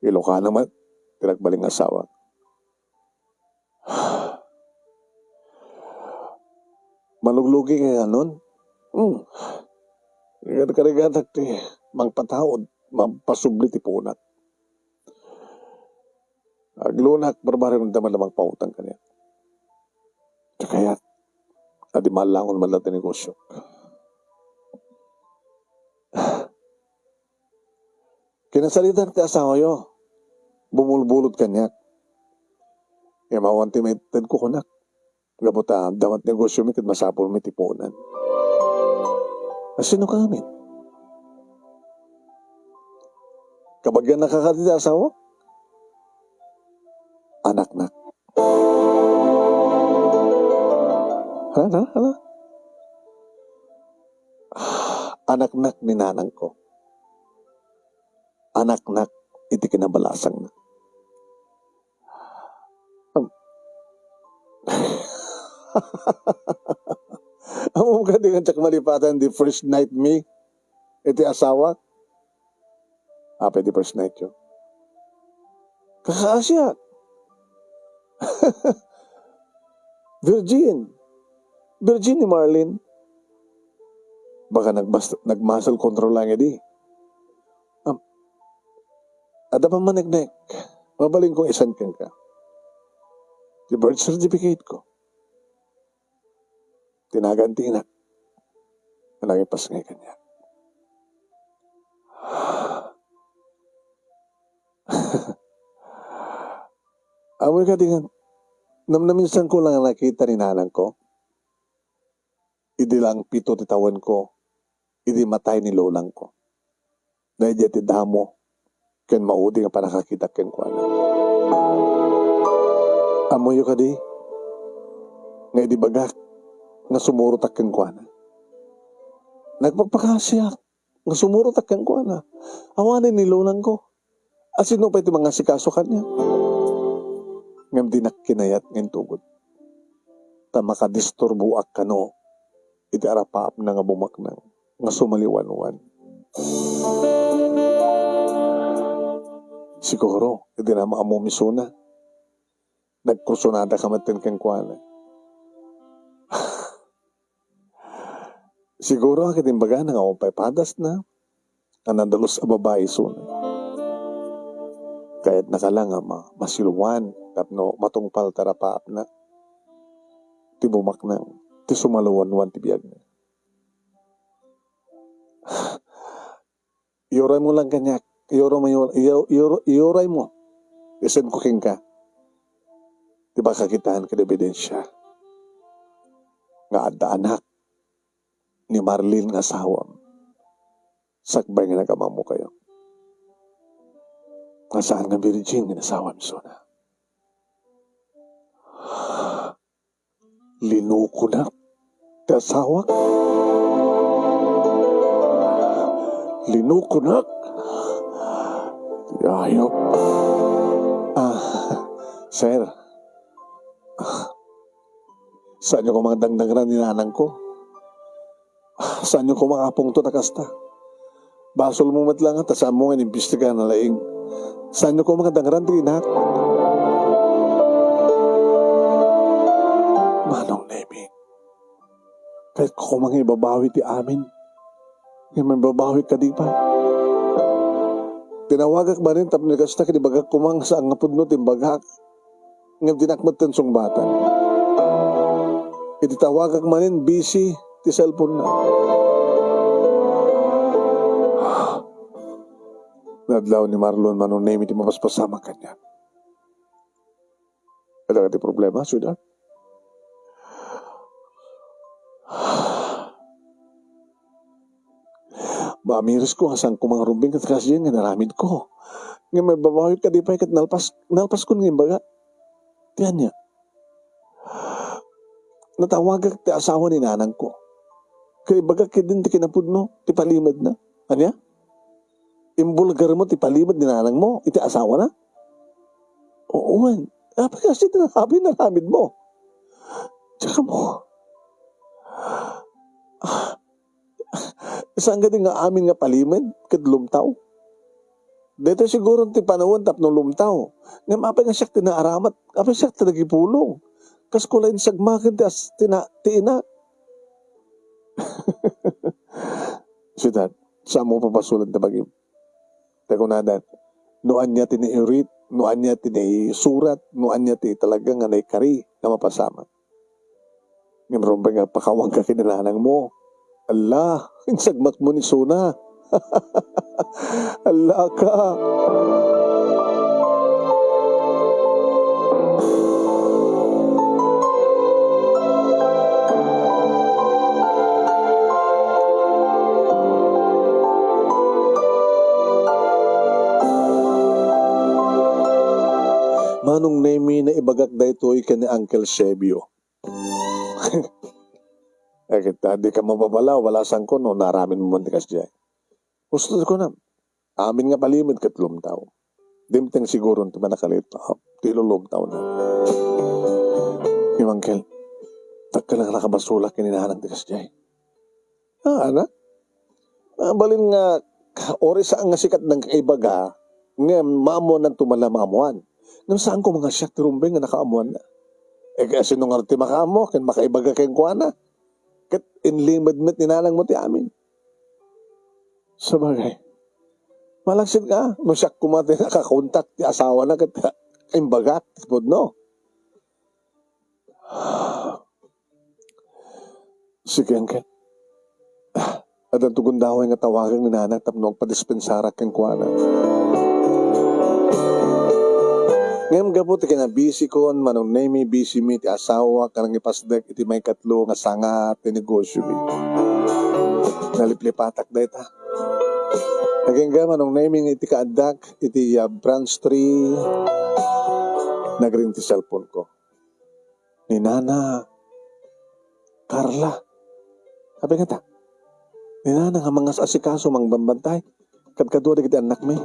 "Ilocano met," ti nagbalin nga asawa. "Maluglugi kay kanon?" "Hmm. Rigat-rigatak ti mangpataud, mampasubli ti puonak. Aglunak, barbarek no adda man la mangpautang kaniak. Ti kayat, a di mallaangon man la ti negosyo." "Kinasaritak ti asawayo. Bumulbulod kaniak. Ngem awan ti maitedko kunak. Gapu ta adda met negosyomi ket masapulmi ti puonan." "A, sino ka ngamin? Kabagiannaka kadi ti asawa?" "Anaknak." "Hala, hala, hala." "Anaknak ni nanangko. Anaknak iti kinabalasangna." Am-, ammom kadi nga diak malipatan di first night mi iti asawak? Apay di first night yo? Kakaasiak. Virgin. Virgin ni Marlene. Baka nagbas-, nag-muscle control lang idi. Am-, adda pammaneknek. Mabalin kong isend kenka ti birth certificate ko, ti nagan ti inak, a nangipasngay kaniak." Amoy kadi nga, namnaminsan ko lang nakita ni nanangko. Idi lang pito ti tawenko, idi matay ni lolangko. Daydiay ti damo ken maudi nga pannakakitak kenkuana. Ammoyo kadi nga idi bagak nga sumurotak kenkuana, nagpakpakaasiak nga sumurotak kenkuana. Awanen ni lolangko. A sino pay ti mangasikaso kaniak? Ngem dinak kinayat nga intugod, ta makadisturboak kano iti arapaapna nga bumaknang nga sumaliwanwan. Siguro, idi naammomi isuna, nagkursunada ka metten kenkuana. Siguro, ket imbagana nga awan pay padasna, nga nadalus a babai isuna. Kayatna ka lang nga ma-, masiluan tapno matungpal ti arapaapna ti bumaknang, ti sumaliwanwan ti biagna. Iyuraymo lang kaniak, iyuraymo, iyo-, iyo-, iyuraymo. Isendko kenka ti pakakitaan ken ebidensia nga adda anak ni Marlene nga asawam sakbay nga nag-ammokayo. Nga saan nga virgin nga asawam isuna. Linukonak ti asawak. Linukonak ti ayop. Ah, sir. Saanyo koma nga dangdangran ni nanangko. Saanyo koma nga apongto ta kasta. Basolmo met laeng ta saanmo nga inimbestigar a nalaing. Saanyo koma nga dangran ti inak. Manong Nemi, kayatko koma nga ibabawi ti amin. Ngem maibabawi kadi pay? Tinawagak manen tapno kasta ket ibagak koma nga saan nga pudno ti imbagak. Ngem dinak metten sungbatan. Idi tawagak manen, busy ti cellphone-na. Nadlaw ni Marlon, Manong Nemi, ti mapaspasamak kaniak. Adda ti problema, sweetheart? Maamiris ko nga saan ko mangarumbeng ket kasdiay nga inaramid ko. Ngem maibabawi kadi pay ket nalpas, nalpas ko nga imbaga. Ti ania? Natawagak ti asawa ni nanang ko. Ket ibaga ketdin ti kinapudno, ti palimedna. Ania? Imbulgar mo ti palimed ni nanang mo, iti asawana? Oo, wen. Apay kasi ti, apay inaramid mo? Tsaka mo. Saan kadi nga amin nga palimed ket lumtaw? Daytoy siguro ti panawen tapno lumtaw. Ngem apay nga siak ti naaramat? Apay siak ti nagipulong? Kas ko la insagmaken ti as-, ti na-, ti ina. Sweetheart, saan mo papasolen ti bagim? Ta kunada, no ania ti naiurit, no ania ti naisurat, no ania ti talaga nga naikari nga mapasamak. Ngem rumbeng nga pakawanka ken ni nanang mo. Ala, insagmak mo ni suna. Ala ka. Manong Nemi, naibagak daytoy ken ni Uncle Sebio. Eh, kita, di ka mababalaw, wala sangko no naaramid mo man ti kasdiay. Gusto ko na, amin nga palimed ket lumtaw. Dimteng siguro ti manakalit, ah, ti ilulumtaw na. Ni Uncle, dakkel a nakabasolak ken ni nanang ti kasdiay. Ah, ana? Ah, balin nga, ori saan nga sikat nang kaibaga, ngem maammoan to man la maammoan. Ngem saan ko nga siak ti rumbeng nga nakaammoanna. Eh, kaya sino nga ti makaammo, ken makaibaga kenkuana? Ket inlimed met ni nanang mo ti amin. Sabagay, malaksid nga, no siak koma ti nakakontak ti asawana ket imbagak ti pudno. Sige, Uncle. Addanto gundaway nga tawagen ni Nanang tapno agpadispensarak kenkuana. Ngem gapu ti kinabisiko, Manong Nemi, bisi mi ti asawa, ken nangipasdek iti maikatlo nga sanga ti negosiomi. Naliplipatak dayta. Agingga, Manong Nemi, iti kaaddak iti, ah, branch three, nagring ti cellphone ko. Ni Nana Carla. Apay ngata? Ni Nana nga mangas-asikaso, mangbambantay kadkadua dagiti annakmi.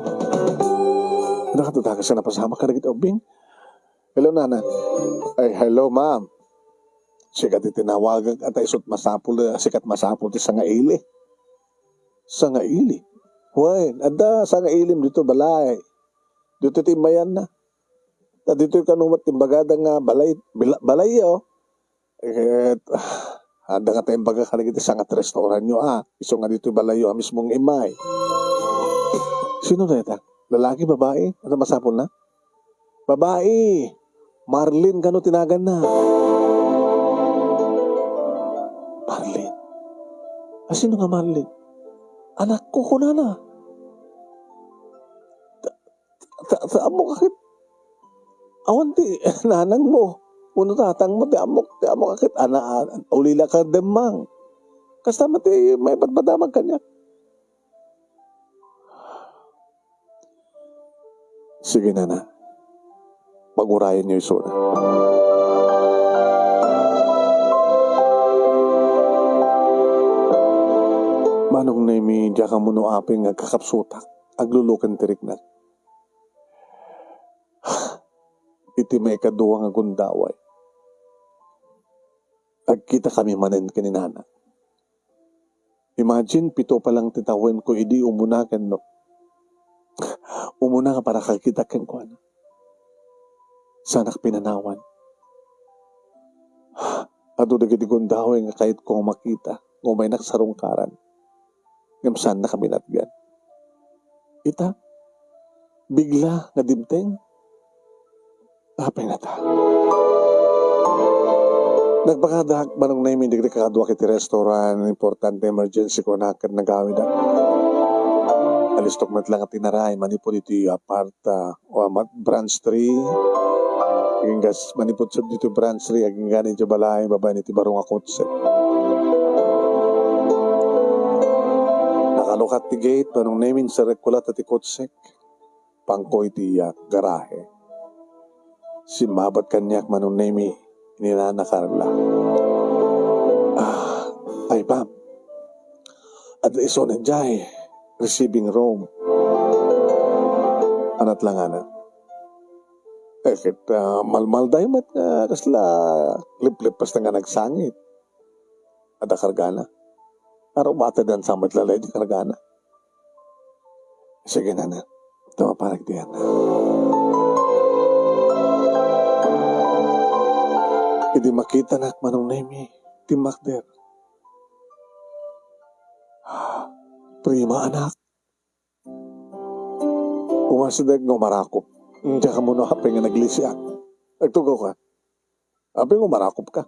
Nakatatakas nga napasamak kadagiti ubbing. Hello, Nana. Ay, hello, ma'am. Sika ti tinawagak, a ta isut' masapul, sikat masapul ti sangaili. Sangaili? Wen, adda sangailim dito balay. Dito ti immayanna. Ta ditoy kano met imbagada nga balay, bila-, balayyo. Ket, adda nga ta imbaga kadagiti sangat restaurantyo, a. Isu nga ditoy balayyo a mismo nga immay. Sino dayta? Lalaki, babai? Adda masapulna? Babai. Marlene kano ti naganna. Marlene. A, sino nga Marlene? Anakko, kunana. Ta, ta, ta, ammok a ket awan ti nanangmo wenno tatangmo ti ammok, ti ammok a ket ana, ulila ka demmang. Kasta met ti maipadpadamag kaniak. Sige, Nana. Pagurayenyo isuna. Manong Nemi, diak ammo no apay nga agkakapsutak, agluluken ti riknak. Iti maikadua nga gundaway, agkitakami manen ken ni Nana. Imagine, pito pa lang ti tawenko idi umuna ken no, umuna nga pannakakitak kenkuana. Saanak pinanawan. Adu dagiti gundaway nga kayatko nga makita nga umaynak sarungkaran. Ngem saannaka binatgan. Ita, bigla nga dimteng. Apay ngata? Nagbagadak, Manong Nemi, dagiti kakaduak iti restaurant, importante emergency kunak ket nagawidak. Alistok met la nga tinaray manipud iti apart, ah, o amat branch three. Agingga manipud sub ditoy branch three, agingga idiay balay, babaen iti baro nga kotsek. Nakalukat ti gate, Manong Nemi, inserrekko latta ti kotsek. Pangko iti, ah, garahe. Simmabat kaniak, Manong Nemi, ni Nana Carla. Ah, ay, ma'am. Adda isu idiay receiving room. Anat la nganak. Eh, ket, ah, malmalda met nga kasla liplip basta nga nagsangit. Adda kargana. Arubatedan sa met la daydi kargana. Sige, nana. Ita mapanak diay. Idi makitanak, Manong Nemi, timmakder. Prima, anak. Umasideg nga umarakop. Diak ammo no apay nga naglisiak. Agtugaw ka. Apay nga umarakop ka.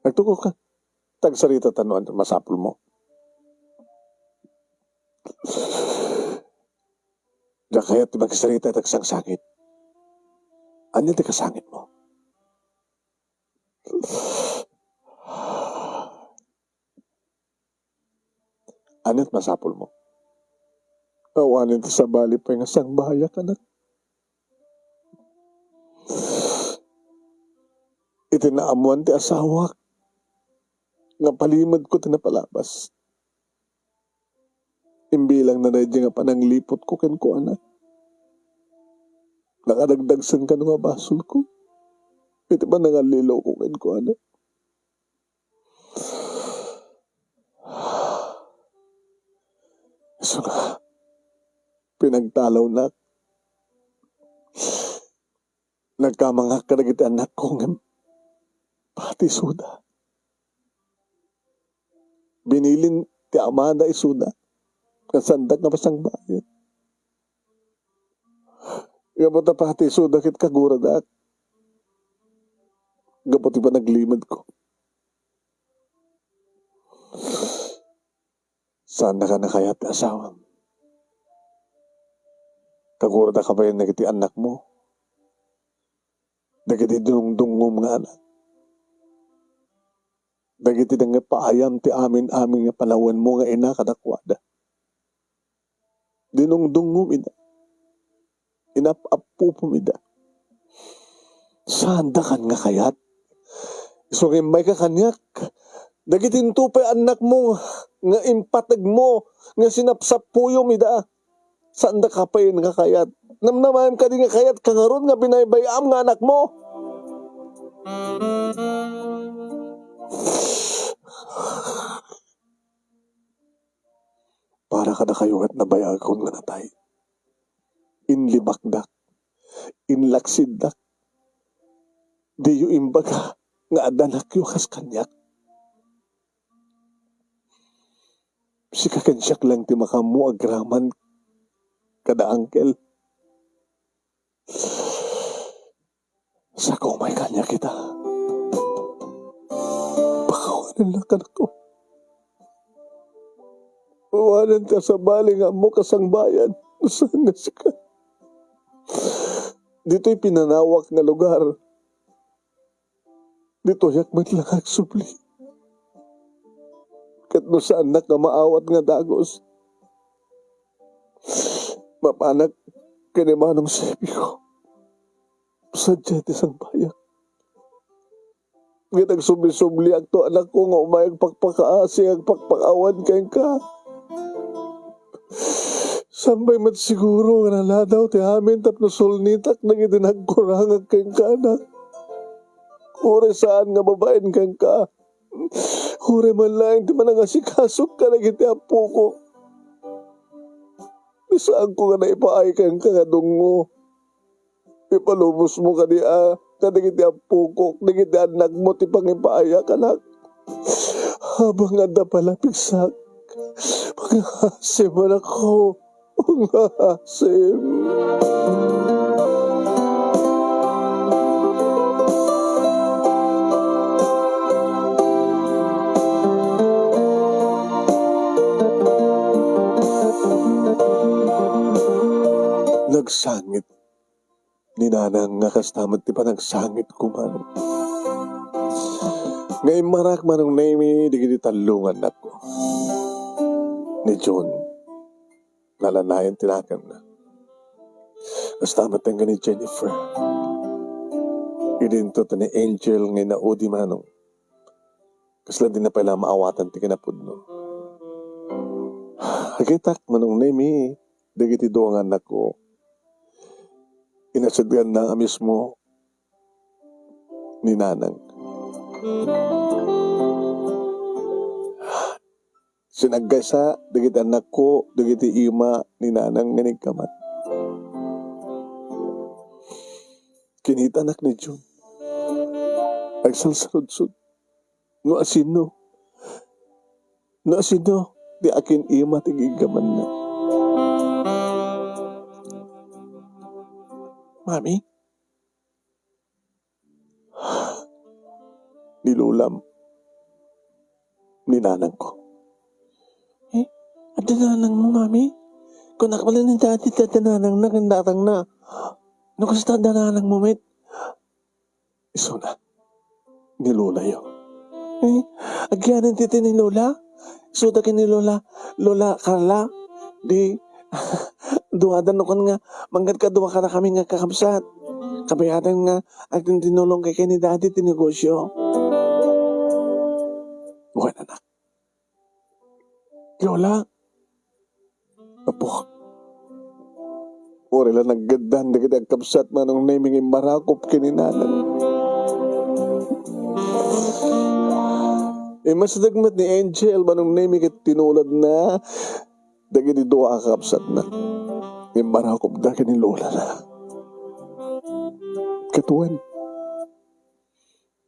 Agtugaw ka. Agsarita ta no ania ti masapulmo. Diak kayat ti magsarita iti agsangsangit. Ania ti kasangitmo? Ania ti masapulmo? Awanen ti sabali pay nga sangbayak, anak. Iti naammuan ti asawak nga palimedko ti napalabas. Imbilangna daydi nga panangliputko kenkuana. Nakadagdagsen kano nga basolko iti panangalliloko kenkuana. Isu nga, pinagtalawnak. Nagkamangak kadagiti annakko ngem pati isuda. Binilin ti amada isuda nga saandak nga masangbayan. Gapu ta pati isuda ket kaguradak gapu ti panaglimedko. Saannaka a kayat ti asawam. Kagurada ka bayen dagiti annakmo, dagiti dunungdungngom nga anak, dagiti nangipaayam ti amin-amin nga panawenmo nga ina kadakuada. Dinungdungngom ida. Inap-appupom ida. Saandakan nga kayat? Isu nga immayka kaniak, dagiti intoy pay annakmo nga impategmo nga sinapsapuyom ida. Saandaka pay nga kayat? Namnamaem kadi nga kayat ka ngarud nga binaybay-am nga annakmo? Para kadakayo ket nabayagakon nga natay. Inlibakdak, inlaksiddak. Diyo imbaga nga adda anakyo kas kaniak. Sika ken siak laeng ti makaammo agraman kada angkel. Saka umay kaniak ita. Pakawanen la, anakko. Awanen ti sabali nga ammok a sangbayan no saan nga sika. Ditoy pinanawak nga lugar, ditoyak met la nga agsubli. Ket no saannak nga maawat nga dagus, mapanak ken ni Manong Sepio. Sadiay ti sangbayak. Ket agsubli-subliakto, anakko, nga umay agpakpakaasi, agpakpakaawan kenka. Sambay met siguro nga naladaw ti amin tapno sulnitak dagiti nagkurangak kenka, anak. Uray saan nga babaen kenka. Uray man laeng ti manangasikasok kadagiti appokok. Saanko nga naipaay kenka nga dungngo. Ipalubosmo kadi a kadagiti appokok, dagiti annakmo ti pangipaayak, anak. Habang adda pay la pigsak, pangasim, anakko. Pangasim. panagsangit ni Nanang nga kasta met ti panagsangitko, Manong. Nga immarak, Manong Nemy, dagiti tallo nga annakko. Ni June, nalanayan ti nakemna. Kasta met nga ni Jennifer. Idinto ti ni Angel nga inaudi, Manong. Kasla dina pay la maawatan ti kinapudno. Nakitak, Manong Nemy, dagiti dua nga annakko. Inasidegna a mismo ni Nanang. Sinaggaysa dagiti annakko dagiti ima ni Nanang nga nagkamat. Kinitanak ni June. Agsalsaludsod. No asino? No asino ti akin-ima ti giggamanna? Mami? Ni Lolam, ni Nanangko. Eh, adda nanangmo, Mami? Kunak pala ni Daddy, adda nanangna ken datangna. No kasta, adda nanangmo met? Isuna, ni Lolayo. Eh, agyanan ti, ti ni Lola? Isuda ken ni Lola, Lola Carla? Di, duada no kan nga, manggad kadua kadakami nga kakabsat. Kabayatan nga, agtintinulong ken ni Daddy ti negosyo. Wen, anak. Lola, Apo, uray la naggaddan dagiti agkabsat, Manong Nemy, nga immarakop ken ni Nanang. Immasideg met ni Angel, Manong Nemy, ket tinuladna dagiti dua a kakabsatna. Immarakopda ken ni Lolana. Ket wen,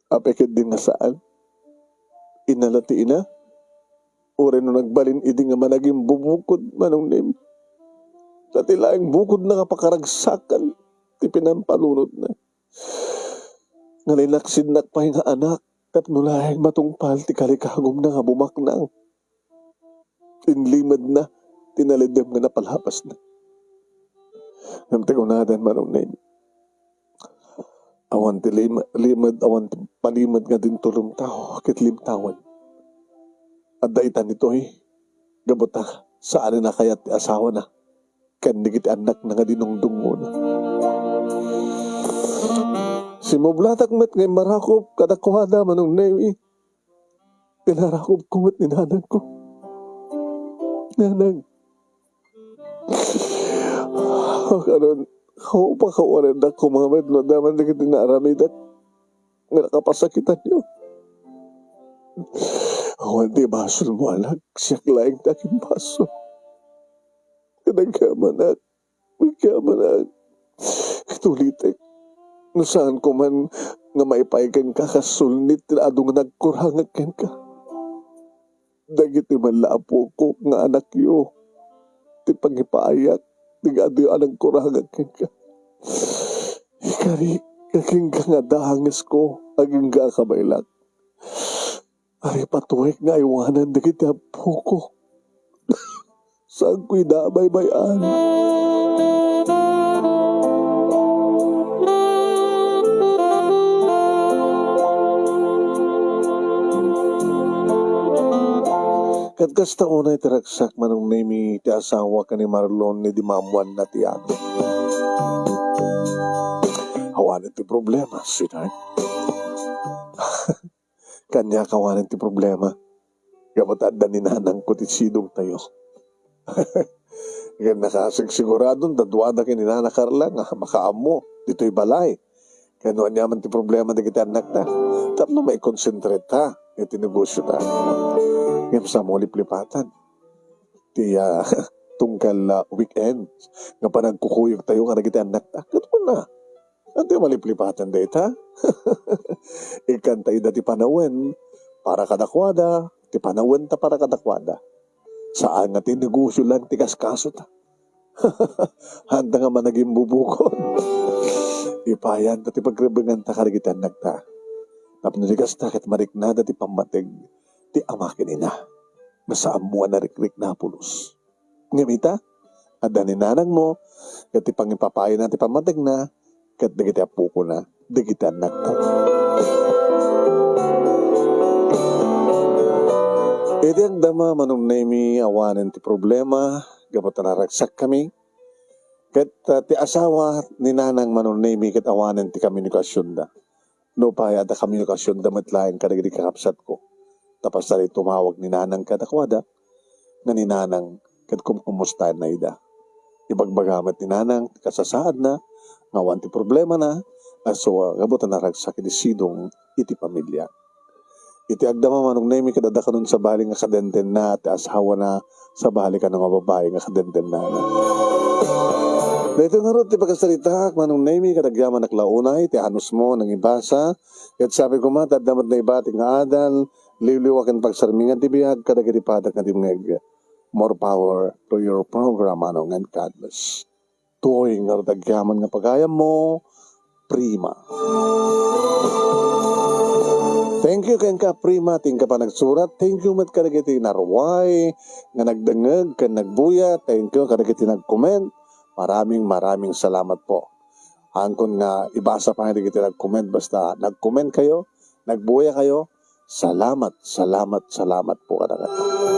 apay ketdin nga saan? Inala ti ina? Uray no nagbalin idi nga managimbubukod, Manong Nemy. Ta ti laeng bukodna nga pakaragsakan ti pinampalunotna. Nga linaksidnak pay nga anak tapno laeng matungpal ti kalikagumna nga bumaknang. Inlimedna ti nalidem nga napalabasna. Ngem ti kunadan, Manong Nemy, awan ti lima-, limed, awan ti palimed nga dinto lumtao ket limtawen. Adda ita nitoy, gapu ta saanen a kayat ti asawana ken dagiti annakna nga dinungdungngona. Simmublatak met nga immarakop kadakuada, Manong Nemy. Pinarakopko met ni nanangko. Nanang, karon, pakawarendak koma met no adda man dagiti naaramidak nga nakapasakitanyo. Awan ti basolmo, anak, siak laeng ti agimbasol. Ket agyamanak, agyamanak. Ket ulitek, no saanko man nga maipaay kenka kas sulnit ti adu nga nagkurangak kenka. Dagiti man la, apoko, nga anakyo, ti pangipaayak, ti adu a nagkurangak kenka. Ikarik, kakinka nga dangesko, agingga a kabaelak. Aripatuek nga aywanan dagiti apoko. Saanko ida a baybay-an. Ket kasta unay ti ragsak, Manong Nemy, ti asawa ken ni Marlon idi maammoanna ti amin. Awanen ti problema, sweetheart. Kaniak awanen ti problema. Gapu ta adda ni nanangko ti sidongtayo. Ken nakasigsigurado ta duada ken ni Nana Carla nga makaammo ditoy balay. Ken no aniaman ti problema dagiti annakta, tapno maikonsentrate ta iti negosyota. Ngem sa mo liplipatan ti, ah, tunggal, ah, weekend nga panagkukuyogtayo kadagiti annakta. Ket kuna, Ania ti maliplipatan dayta? Ikkanta ida ti panawen para kadakuada, ti panawenta para kadakuada. Saan nga ti negosyo laeng ti kaskasota. Hanta nga managimbubukod. Ipayanta ti pagrebenganta kadagiti annakta. Tapno di kasta ket mariknada ti pammateg ti ama ken ina. Nga saammo a narikrikna a pulos. Ngem ita, Adda ni nanangmo, ket ti pangipapayna ti pammategna, ket dagiti appokona, dagiti annakko. Iti agdama, Manong Nemy, awanen ti problema, gapu ta naragsakkami. Ket, ah, ti asawa ni nanang, Manong Nemy, ket awanen ti komunikasionda. Nupay adda komunikasionda met laeng kadagiti kakabsatko. Ta pasaray tumawag ni nanang kadakuada, nga ni nanang ket kumkumustaenna ida. Ibagbaga met ni nanang ti kasasaadna nga awan ti problemana, a, so, gapu ta naragsak iti sidong iti pamilya. Iti agdama, Manong Nemy, ket adda kanon sabali nga kadendenna ti asawana, sabali kano nga babai nga kadendennana. Daytoy ngarud ti pakasaritaak, Manong Nemy, ket agyamanak la unay ti anusmo nangibasa, ket sabi koma, ta adda met naibatik nga adal, liwliwa ken pagsarmingan ti biag kadagiti padak nga dimngeg. More power to your program, Manong, and God bless. Toy ngarud agyaman nga pagayammo, Prima. Thank you kenka, Prima, ti inka panagsurat. Thank you met kadagiti naruay nga nagdengngeg ken nagbuya. Thank you kadagiti nag-comment. Maraming, maraming salamat po. Angkon nga ibasa pa dagiti nag-comment, basta nag-comment kayo, nagbuya kayo, salamat, salamat, salamat po kadagiti.